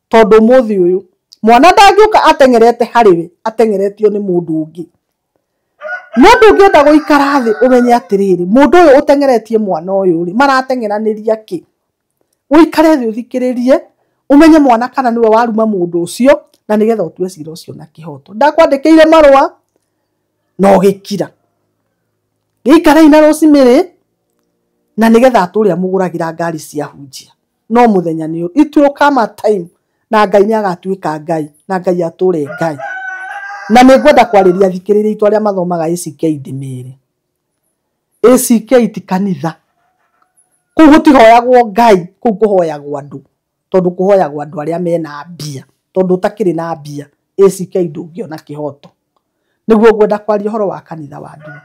Tondũ ũmũthĩ ũyũ mwana ndangĩũka ateng'erete harĩ we, ateng'eretio nĩ mũndũ ũngĩ. No ndũngĩenda gũikara thĩ ũmenye atĩrĩrĩ, mũndũ ũyũ ũteng'eretie mwana ũyũ rĩ, marateng'eranĩria kĩ? Ũikare thĩ ũthikĩrĩrie, ũmenye mwana kana nĩwe waruma mũndũ ũcio, na nĩgetha ũtue cira ũcio na kĩhoto. Ndakwandĩkĩire marũa na ũgĩkira. Gĩikarei na Rosemary na nĩgetha atũre amũgũragĩra ngari cia hunjia. No mũthenya nĩ it will come a time na Ngai nĩ agatuĩka Ngai na Ngai atũre Ngai. Na nĩ ngwenda kwarĩria athikĩrĩria aitũ arĩa mathomaga ACK ndĩmere. ACK ti kanitha. Kũu gũtihoyagwo Ngai, kũu kũhoyagwo andũ. Tondũ kũhoyagwo andũ arĩa mena mbia. Tondũ ũtakĩrĩ na mbia, ACK ndũngĩona kĩhoto. Nĩguo ngwenda kwaria ũhoro wa kanitha wa ndua.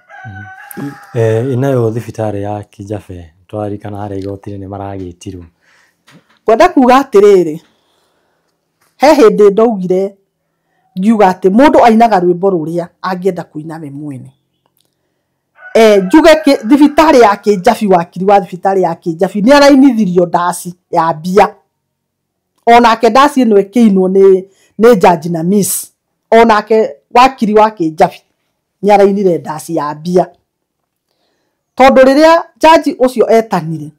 Inayo thibitarĩ ya Kijabe twarikana harĩa igoti-inĩ nĩ maragĩtirwo. Ngwenda kuga atĩrĩrĩ, he hĩndĩ ndaugire ngiuga atĩ mũndũ ainaga rwĩmbo rũrĩa angĩenda kũina we mwene. Njuge thibitarĩ ya Kĩnjabi, wakiri wa thibitarĩ ya Kĩnjabi nĩ arainithirio ndaci ya mbia. Onake ndaci ĩno ĩkĩinwo nĩ judge na miss. Onake wakiri wa Kĩnjabi nĩ arainire ndaci ya mbia. Tondũ rĩrĩa judge ũcio etanire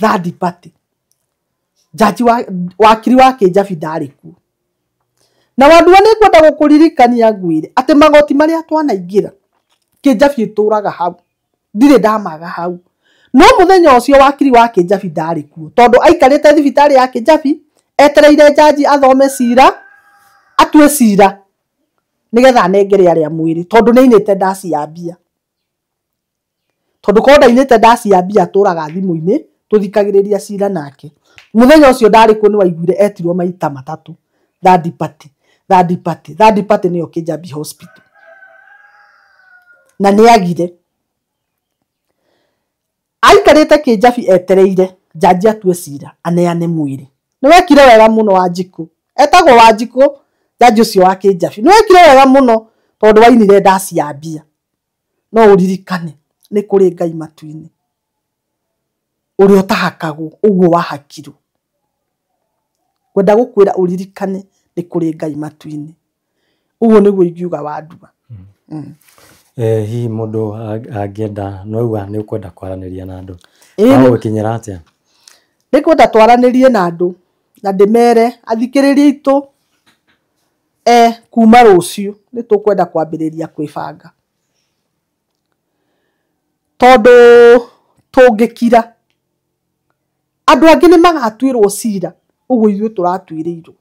third party, judge wakiri wa Kĩnjabi ndarĩ kuo. Na wandua nĩ ngwenda gũkũririkania ngwĩre atĩ magoti marĩa twanaingĩra Kĩnjabi ĩtũraga hau, ndirĩ ndamaga hau. No mũthenya ũcio wakiri wa Kĩnjabi ndarĩ kuo, tondũ aikarĩte thibitarĩ ya Kĩnjabi etereire jaji athome cira, atue cira nĩgetha anengere arĩa mwĩrĩ, tondũ nĩainĩte ndaci ya mbia. Tondũ korwo ndainĩte ndaci ya mbia atũraga thimũ-inĩ tũthikagĩrĩria cira nake. Mũthenya ũcio ndarĩ kuo nĩwaiguire etirwo maita matatũ, third party, third party, third party nĩyo Kĩnjabi hospital. Na nĩagire. Aikarĩte Kĩnjabi etereire jaji atue cira aneane mwĩrĩ. Nĩwekire wega mũno Wanjikũ. Etagwo Wanjikũ, jaji ũcio wa Kĩnjabi. Nĩwekire wega mũno tondũ wainire ndaci ya mbia. No ũririkane nĩ kũrĩ Ngai matu-inĩ ũrĩa ũtahakagwo ũguo wahakirwo. Ngwenda gũkwĩra ũririkane nĩ kũrĩ Ngai matu-inĩ. Ũguo nĩguo ingiuga wandua. Hihi mũndũ angĩenda no auga nĩ ũkwenda kwaranĩria na andũ, gũkinyĩra atĩa? Nĩ ngwenda twaranĩrie na andũ na ndĩmere athikĩrĩria aitũ kuma rũciũ nĩ tũkwenda kwambĩrĩria kwĩbanga. Tondũ tũngĩkira andũ angĩ nĩ magatuĩrwo cira ũguo ithuĩ tũratuĩrĩirwo.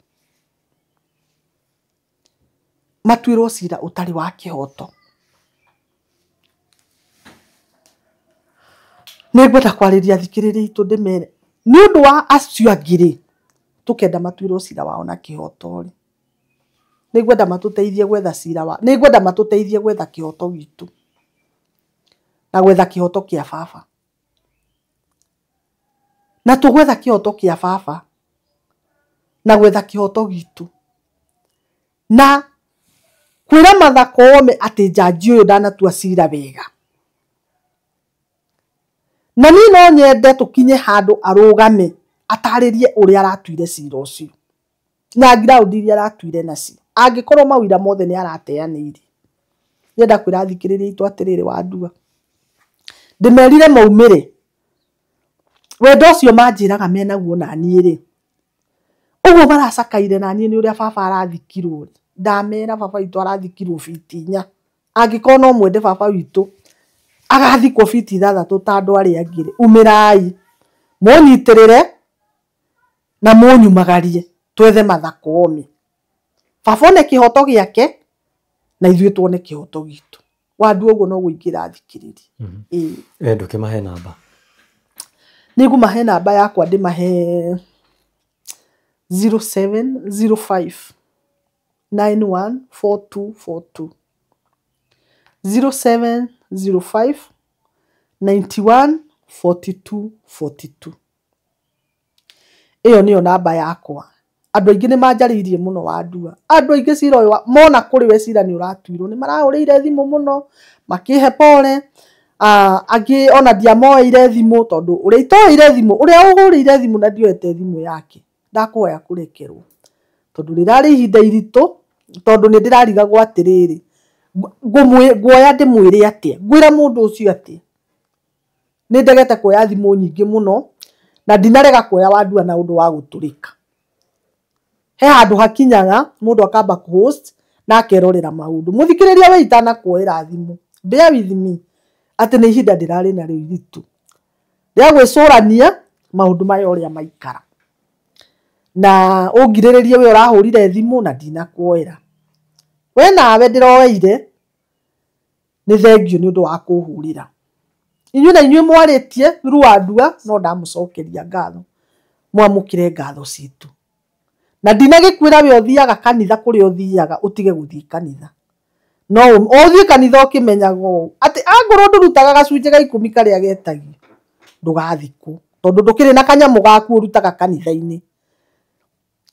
Matuĩrwo cira ũtarĩ wa kĩhoto. Nĩ ngwenda kwarĩria athikĩrĩria aitũ ndĩmere nĩ ũndũ wa acio angĩ rĩ, tũkenda matuĩrwo cira wao na kĩhoto rĩ, nĩ ngwenda matũteithie gwetha cira wa, nĩ ngwenda matũteithie gwetha kĩhoto gitũ na gwetha kĩhoto kĩa baba. Na tũgwetha kĩhoto kĩa baba na gwetha kĩhoto gitũ na kwĩra Martha Koome atĩ jaji ũyũ ndanatua cira wega. Na niĩ no nyende tũkinye handũ arũgame atarĩrie ũrĩa aratuire cira ũcio na ground iria aratuire nacio, angĩkorwo mawĩra mothe nĩ arateanĩirie. Ndĩrenda kwĩra athikĩrĩria aitũ atĩrĩrĩ, wandua Ndĩmerire maumĩre. Wendo ũcio manjĩraga menaguo naniĩ rĩ, ũguo maracakaire naniĩ nĩ ũrĩa baba arathikirwo rĩ. Ndamera baba witũ arathikirwo fiti 4. Angĩkorwo no mwende baba witũ agathikwo fiti 6 ta andũ arĩa angĩ rĩ, umĩrai mũnyitĩrĩre na mũnyumagarie twethe Martha Koome. Baba one kĩhoto gĩake na ithuĩ tuone kĩhoto gitũ. Wandua ũguo no gũingĩra thikĩrĩria. Ĩĩ. Ndũkĩmahe namba. Nĩngũmahe namba yakwa, ndĩmahe 0705 914242. 0705 91 42 42. Ĩyo nĩyo namba yakwa. Andũ aingĩ nĩ manjarĩirie mũno Wandua. Andũ aingĩ cira ũyũ mona kũrĩ we cira nĩ ũratuirwo, nĩ marahũrĩire thimũ mũno makĩhe pole. Angĩ ona ndiamoeire thimũ tondũ ũrĩa itoeire thimũ, ũrĩa ũhũrĩire thimũ na ndioete thimũ yake, ndakũhoya kũrekerwo tondũ rĩrarĩ ihinda iritũ, tondũ nĩ ndĩrarigagwo atĩrĩrĩ, nguoya ndĩmwĩre atĩa, ngwĩra mũndũ ũcio atĩa. Nĩ ndegete kuoya thimũ nyingĩ mũno na ndinarega kuoya Wandua na ũndũ wa gũtũrĩka. He handũ hakinyaga mũndũ akamba kũ-host na akerorera maũndũ. Mũthikĩrĩria we itanakuoera thimũ, bear with me atĩ nĩ ihinda ndĩrarĩ narĩo iritũ rĩa gwĩcũrania maũndũ maya ũrĩa maikara, na ũngirĩrĩrie we ũrahũrire thimũ na ndinakuoera. We nawe ndĩroeire nĩ thengio nĩ ũndũ wa kũhũrĩra. Inyuĩ na inyuĩ mwarĩtie through Wandua, no ndamũcokeria ngatho, mwamũkĩre ngatho citũ. Na ndinagĩkwĩra we ũthiaga kanitha kũrĩa ũthiaga ũtige gũthiĩ kanitha, no ũthiĩ kanitha ũkĩmenyaga ũũ atĩ angorwo ndũrutaga gacunjĩ ga 10 karĩa getagio ndũgathikwo, tondũ ndũkĩrĩ na kanyamũ gaku ũrutaga kanitha-inĩ,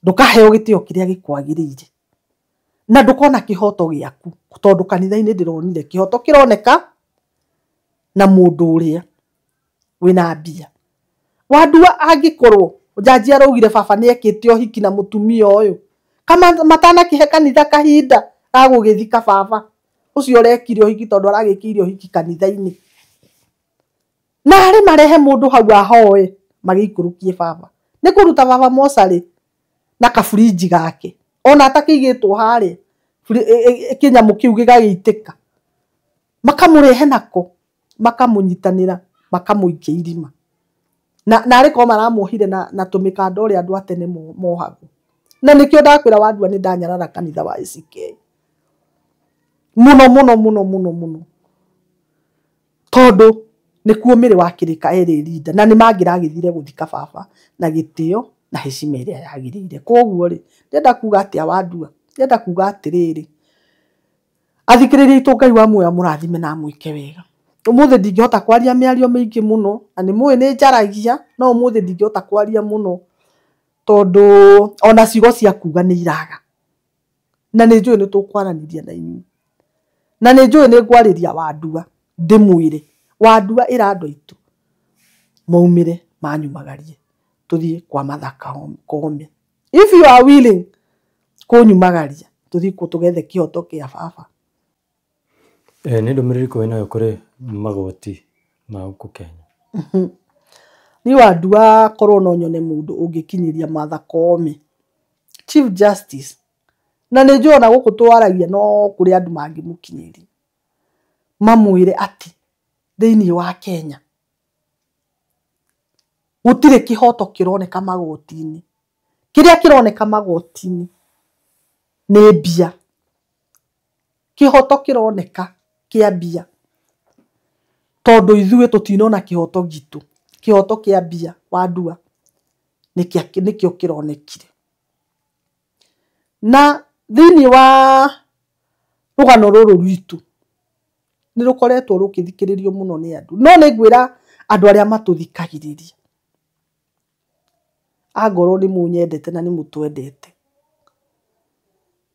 ndũkaheo gĩtĩo kĩrĩa gĩkwagĩrĩire na ndũkona kĩhoto gĩaku, tondũ kanitha-inĩ ndĩronire kĩhoto kĩroneka na mũndũ ũrĩa wĩna mbia. Wandua angĩkorwo njanji araugire baba nĩ ekĩte ũhiki na mũtumia ũyũ, kama matanakĩhe kanitha kahinda ga gũgĩthika baba ũcio ũrekire ũhiki, tondũ aragĩkĩire ũhiki kanitha-inĩ, na arĩ marehe mũndũ hau ahoe magĩikũrũkie baba, nĩ kũruta baba mocarĩ na kaburinji gake ona atakĩigĩtwo harĩa kĩnyamũ kĩu gĩgagĩitĩka, makamũrehe nako makamũnyitanĩra makamũikia irima, na narĩ korwo maramuohire na tũmĩkanda ũrĩa andũ a tene mohagwo. Na nĩkĩo ndakwĩra Wandua nĩ ndanyarara kanitha wa ACK mũno mũno mũno mũno mũno, tondũ nĩkuo mĩrĩ wa kĩrĩka ĩrĩ rinda, na nĩ mangĩragĩthire gũthika baba na gĩtĩo na heshima ĩrĩa yagĩrĩire. Koguo rĩ, ndĩrenda kuga atĩa Wandua? Ndĩrenda kuga atĩrĩrĩ, athikĩrĩria aitũ, Ngai wa muoyo amũrathime na amwĩke wega. Ũmũthĩ ndingĩhota kwaria mĩario mĩingĩ mũno, na nĩ mũĩ nĩ njaragia, no ũmũthĩ ndingĩhota kwaria mũno tondũ ona ciugo cia kuga nĩ iraga, na nĩ njũĩ nĩ tũkwaranĩria na inyuĩ, na nĩ njũĩ nĩ ngwarĩria Wandua ndĩmwĩre Wandua ĩra andũ aitũ maumĩre manyumagarie tũthiĩ kwa Martha Koome. If you are willing kũnyumagaria tũthiĩ kuo tũgethe kĩhoto kĩa baba. Nĩ ndũmĩrĩri ĩrĩkũ wĩnayo kũrĩ magoti ma gũkũ Kenya? Niĩ Wandua korwo no nyone mũndũ ũngĩkinyĩria Martha Koome, Chief Justice, na nĩ njũĩ ona gũkũ twaragia no kũrĩ andũ mangĩmũkinyĩria, mamwĩre atĩ thĩinĩ wa Kenya gũtirĩ kĩhoto kĩroneka magoti-inĩ. Kĩrĩa kĩroneka magoti-inĩ nĩ mbia. Kĩhoto kĩroneka kĩa mbia, tondũ ithuĩ tũtinona kĩhoto gitũ. Kĩhoto kĩa mbia Wandua nĩkĩo kĩronekire. Na thĩinĩ wa rũgano rũrũ rwitũ nĩ rũkoretwo rũkĩthikĩrĩrio mũno nĩ andũ, no nĩ ngwĩra andũ arĩa matũthikagĩrĩria, angorwo nĩ mũnyendete na nĩ mũtwendete,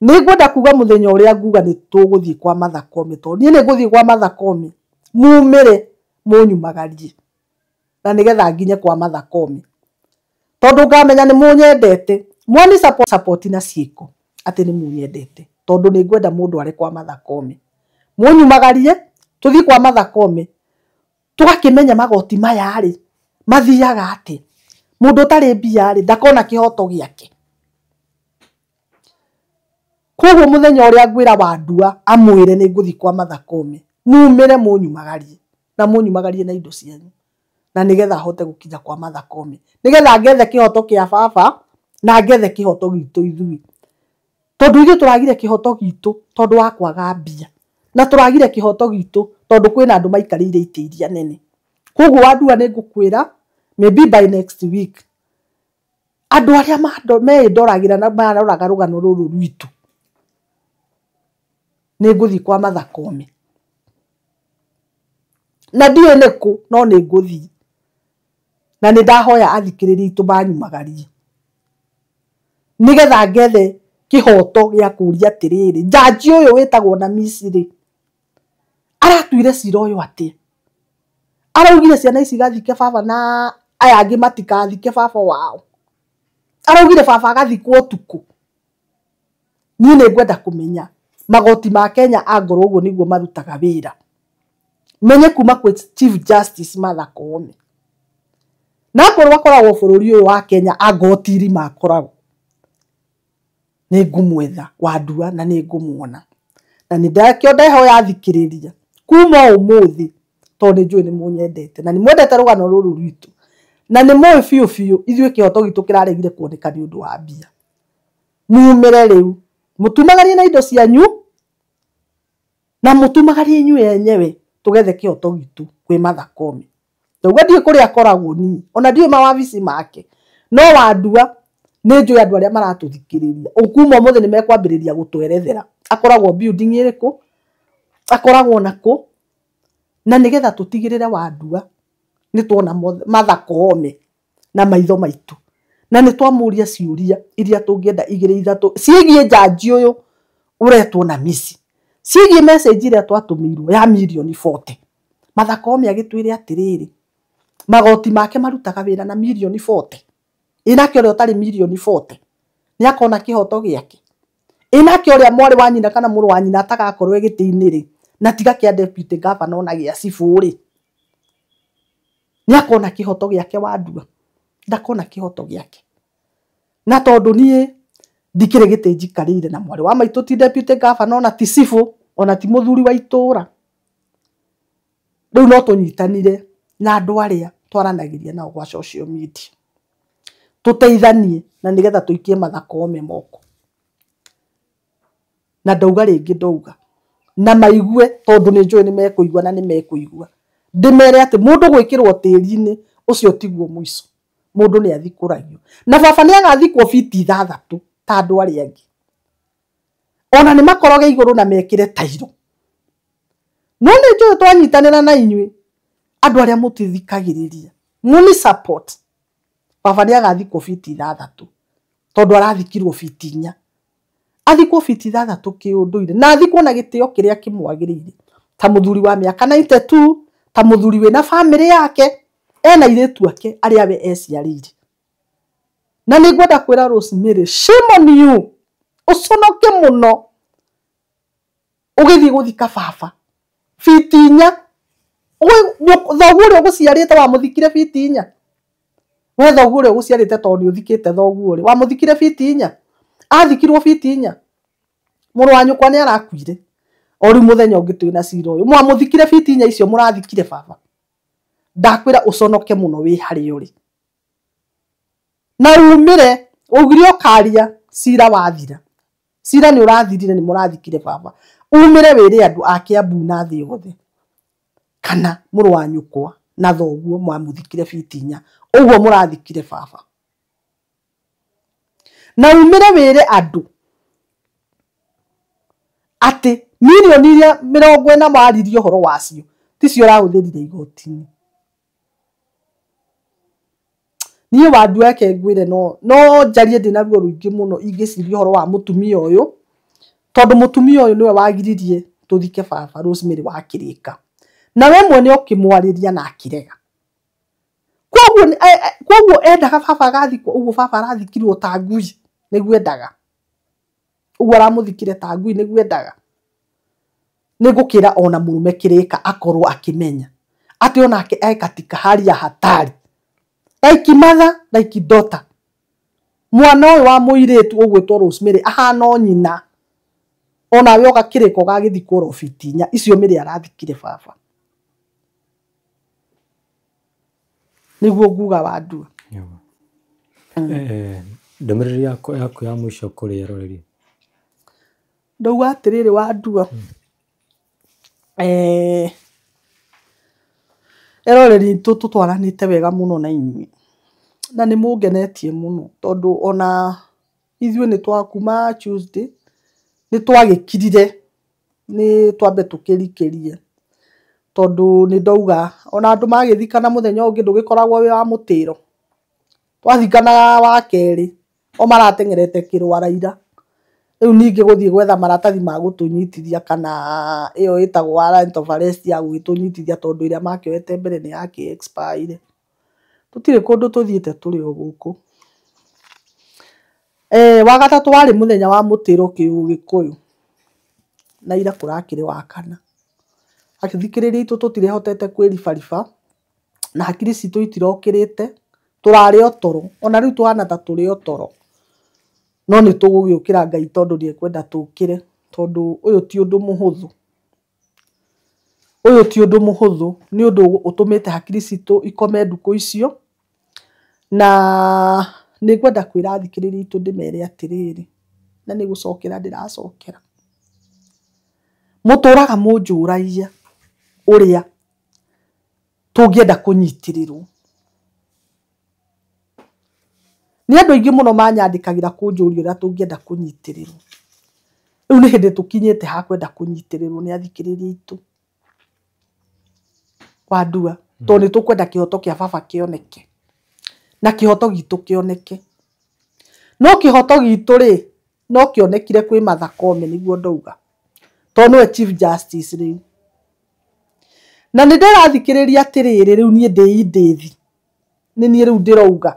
nĩ ngwenda kuga mũthenya ũrĩa nguga nĩ tũgũthiĩ kwa Martha Koome, tondũ niĩ nĩ ngũthiĩ kwa Martha Koome mumĩre mũnyumagarie na nĩgetha nginye kwa Martha Koome, tondũ ngamenya nĩ mũnyendete, mwani support na ciĩko atĩ nĩ mũnyendete, tondũ nĩ ngwenda mũndũ arĩ kwa Martha Koome, mũnyumagarie tũthiĩ kwa Martha Koome Tũgakĩmenya magoti maya rĩ mathiaga atĩa. Mũndũ ũtarĩ mbia rĩ ndakona kĩhoto gĩake. Koguo mũthenya ũrĩa ngwĩra Wandua amwĩre nĩ ngũthiĩ kwa Martha Koome, mumĩre mũnyumagarie na mũnyumagarie na indo cianyu, na nĩgetha ahote gũkinya kwa Martha Koome, nĩgetha ngethe kĩhoto kĩa baba na ngethe kĩhoto gitũ ithuĩ. Tondũ ithuĩ tũragire kĩhoto gitũ tondũ wa kwaga mbia, na tũragire kĩhoto gitũ tondũ kwĩna andũ maikarĩire itĩ iria nene. Koguo Wandua nĩ ngũkwĩra maybe by next week andũ arĩa meĩndoragĩra na maroraga rũgano rũrũ rwitũ, nĩ ngũthiĩ kwa Martha Koome. Na ndiũĩ nĩ kũ, no nĩ ngũthiĩ. Na nĩ ndahoya athikĩrĩria aitũ manyumagarie, nĩgetha ngethe kĩhoto gĩa kũũria atĩrĩrĩ, njanji ũyũ wĩtagwo na Misiri aratuire cira ũyũ atĩa? Araugire ciana ici igathike baba na aya angĩ matikathike baba wao. Araugire baba agathikwo ũtukũ. Niĩ nĩ ngwenda kũmenya magoti ma Kenya angorwo ũguo nĩguo marutaga wĩra. Menye kuma kwĩ Chief Justice Martha Koome. Na akorwo akoragwo bũrũri ũyũ wa Kenya angotiri makoragwo, nĩ ngũmwetha Wandua na nĩ ngũmuona. Na nĩ ndakĩo ndehoya athikĩrĩria kuma ũmũthĩ, tondũ nĩ njũĩ nĩ mũnyendete na nĩ mwendete rũgano rũrũ rwitũ, na nĩ mũĩ biũ biũ ithuĩ kĩhoto gitũ kĩraregire kuoneka nĩ ũndũ wa mbia. Mumĩre rĩu mũtumagarie na indo cianyu na mũtumagarie inyuĩ enyewe, tũgethe kĩhoto gitũ kwĩ Martha Koome. Ndauga ndiũĩ kũrĩa akoragwo niĩ, ona ndiũĩ mawabici make, no Wandua nĩ njũĩ andũ arĩa maratũthikĩrĩria kuma ũmũthĩ nĩ mekwambĩrĩria gũtwerethera akoragwo building ĩrĩkũ, akoragwo nakũ, na nĩgetha tũtigĩrĩre Wandua nĩ tuona Martha Koome na maitho maitũ, na nĩ twamũria ciũria iria tũngĩenda igĩrĩ ithatũ ciĩgiĩ njanji ũyũ ũretwo na Misi, ciĩgiĩ message ĩrĩa twatũmĩirwo ya mirioni 40. Martha Koome agĩtwĩre atĩrĩrĩ, magoti make marutaga wĩra na mirioni 40. Ĩnake ũrĩa ũtarĩ mirioni 40 nĩ akona kĩhoto gĩake. Ĩnake ũrĩa mwarĩ wa nyina kana mũrũ wa nyina atagakorwo gĩtĩ-inĩ rĩ, na tiga kĩa deputy governor ona gĩa cibũ rĩ, nĩ akona kĩhoto gĩake Wandua? Ndakona kĩhoto gĩake. Na tondũ niĩ ndikĩrĩ gĩtĩ njikarĩire na mwarĩ wa maitũ ti deputy governor ona ti cibũ ona ti mũthuri wa itũra, rĩu no tũnyitanire na andũ arĩa twaranagĩria nao gwa social media, tũteithanie na nĩgetha tũikie Martha Koome moko. Na ndauga rĩngĩ, ndauga na maigue, tondũ nĩ njũĩ nĩ mekũigua na nĩ mekũigua. Ndĩmere atĩ mũndũ gwĩkĩrwo tĩri-inĩ ũcio tiguo mũico, mũndũ nĩ athikũragio. Na baba nĩ agathikwo biti 6 ta andũ arĩa angĩ, ona nĩ makoroge igũrũ na mekĩre tairo. No nĩ njũĩ twanyitanĩra na inyuĩ andũ arĩa mũtithikagĩrĩria, mũni support, baba nĩ agathikwo biti 6 tondũ arathikirwo biti 4. Athikwo biti 6 kĩũndũire, na athikwo na gĩtĩo kĩrĩa kĩmwagĩrĩire, ta mũthuri wa mĩaka 92, ta mũthuri wĩna bamĩrĩ yake, ena airĩtu ake arĩa we eciarĩire. Na nĩ ngwenda kwĩra Rosemary, shame on you, ũconoke mũno ũgĩthiĩ gũthika baba biti 4. Thoguo ũrĩa ũgũciarĩte wamũthikire biti 4. We thoguo ũrĩa ũgũciarĩte tondũ nĩ ũthikĩte thoguo rĩ, wamũthikire biti 4. Athikirwo biti 4. Mũrũ wa nyũkwa nĩ arakuire. O rĩu mũthenya ũngĩ twĩna cira ũyũ, mwamũthikire biti 4 icio mũrathikire baba. Ndakwĩra ũconoke mũno wĩ harĩa ũrĩ, na umĩre ũgire ũkaria cira wathira. Cira nĩ ũrathirire, nĩ mũrathikire baba. Umĩre wĩre andũ a Kiambu na thĩ yothe kana mũrũ wa nyũkwa na thoguo mwamũthikire biti 4 ũguo mũrathikire baba. Na umĩre wĩre andũ atĩ mirioni iria 40 waririe ũhoro wacio ticio ũrahũthĩrire igoti-inĩ. Niĩ Wandua eke ngwĩre no njarie ndĩna ruo rũingĩ mũno ingĩciria ũhoro wa mũtumia ũyũ, tondũ mũtumia ũyũ nĩwe wagiririe tũthike baba Rosemary wa Kĩrĩka, na we mwene ũkĩmwarĩria na akĩrega. Koguo endaga baba agathikwo ũguo baba arathikirwo ta ngui, nĩguo endaga ũguo aramũthikire ta ngui, nĩguo endaga. Nĩ ngũkĩra ona mũrũme Kĩrĩka akorwo akĩmenya Atĩ onake e katika hali ya hatari. Like mother, like daughter. Mwana ũyũ wa mũirĩtu ũgwĩtwo Rosemary ahana o nyina. Onawe ũgakĩrĩko gagĩthikwo robiti inya icio Mary arathikire baba. Nĩguo nguga Wandua. Ndũmĩrĩri yaku ya mũico kũrĩ eroreri. Ndauga atĩrĩrĩ Wandua. Eroreri tũtwaranĩte wega mũno na inyuĩ. Na nĩ mũngenetie mũno tondũ ona ithuĩ nĩ twa kuma Tuesday nĩ twagĩkirire nĩ twambe tũkĩrikĩrie tondũ nĩ ndauga ona andũ magĩthikana mũthenya ũngĩ ndũgĩkoragwo wĩ wa mũtĩro. Twathikanaga wa kerĩ o marateng'erete kĩrwara ira. Rĩu ningĩ gũthiĩ gwetha maratathi ma gũtũnyitithia kana ĩyo ĩtagwo warrant of arrest ya gũgĩtũnyitithia tondũ ĩrĩa makĩoete mbere nĩ yakĩ expire. Tũtirĩ kũndũ tũthiĩte tũrĩ o gũkũ. Wa gatatũ warĩ mũthenya wa mũtĩro kĩũgĩkũyũ na ira kũrakĩrĩ wa kana. Athikĩrĩria aitũ tũtirehotete kwĩribariba na hakiri citũ itirokĩrĩte, tũrarĩ o toro ona rĩu tũhana ta tũrĩ o toro. No nĩ tũgũgĩũkĩra Ngai tondũ nĩ ekwenda tũkĩre tondũ ũyũ ti ũndũ mũhũthũ. Ũyũ ti ũndũ mũhũthũ, nĩ ũndũ ũtũmĩte hakiri citũ ikome ndukũ icio. Na nĩ ngwenda kwĩra athikĩrĩria aitũ ndĩmere atĩrĩrĩ, na nĩ gũcokera ndĩracokera. Mũtũraga mũnjũragia ũrĩa tũngĩenda kũnyitĩrĩrwo. Nĩ andũ aingĩ mũno manyandĩkagĩra kũnjũria ũrĩa tũngĩenda kũnyitĩrĩrwo. Rĩu nĩ hĩndĩ tũkinyĩte ha kwenda kũnyitĩrĩrwo nĩ athikĩrĩria aitũ. Wandua, tondũ nĩ tũkwenda kĩhoto kĩa baba kĩoneke. Na kĩhoto gitũ kĩoneke. No kĩhoto gitũ rĩ, no kĩonekire kwĩ Martha Koome nĩguo ndauga. Tondũ nĩwe Chief Justice rĩu. Na nĩ ndĩrathikĩrĩria atĩrĩrĩ rĩu niĩ ndĩ indĩthi. Nĩ niĩ rĩu ndĩrauga.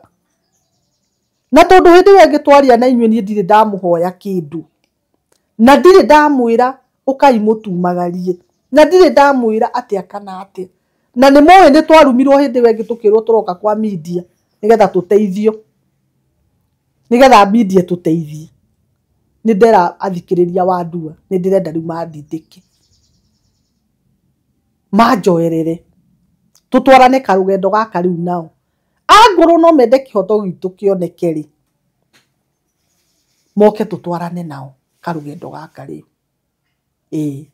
Na tondũ hĩndĩ ĩyo ĩngĩ twaria na inyuĩ niĩ ndirĩ ndamũhoya kĩndũ. Na ndirĩ ndamwĩra ũkai mũtumagarie. Na ndirĩ ndamwĩra atĩa kana atĩa. Na nĩ mũĩ nĩ twarumirwo hĩndĩ ĩyo ĩngĩ tũkĩrwo tũroka kwa media nĩgetha tũteithio. Nĩgetha media tũteithie. Nĩ ndera athikĩrĩria Wandua, nĩ ndĩrenda rĩu mandindĩke. Manjoerere. Tũtwarane karũgendo gaka rĩu nao. Angorwo no mende kĩhoto gitũ kĩoneke rĩ, moke tũtwarane nao karũgendo gaka rĩu. Ĩĩ.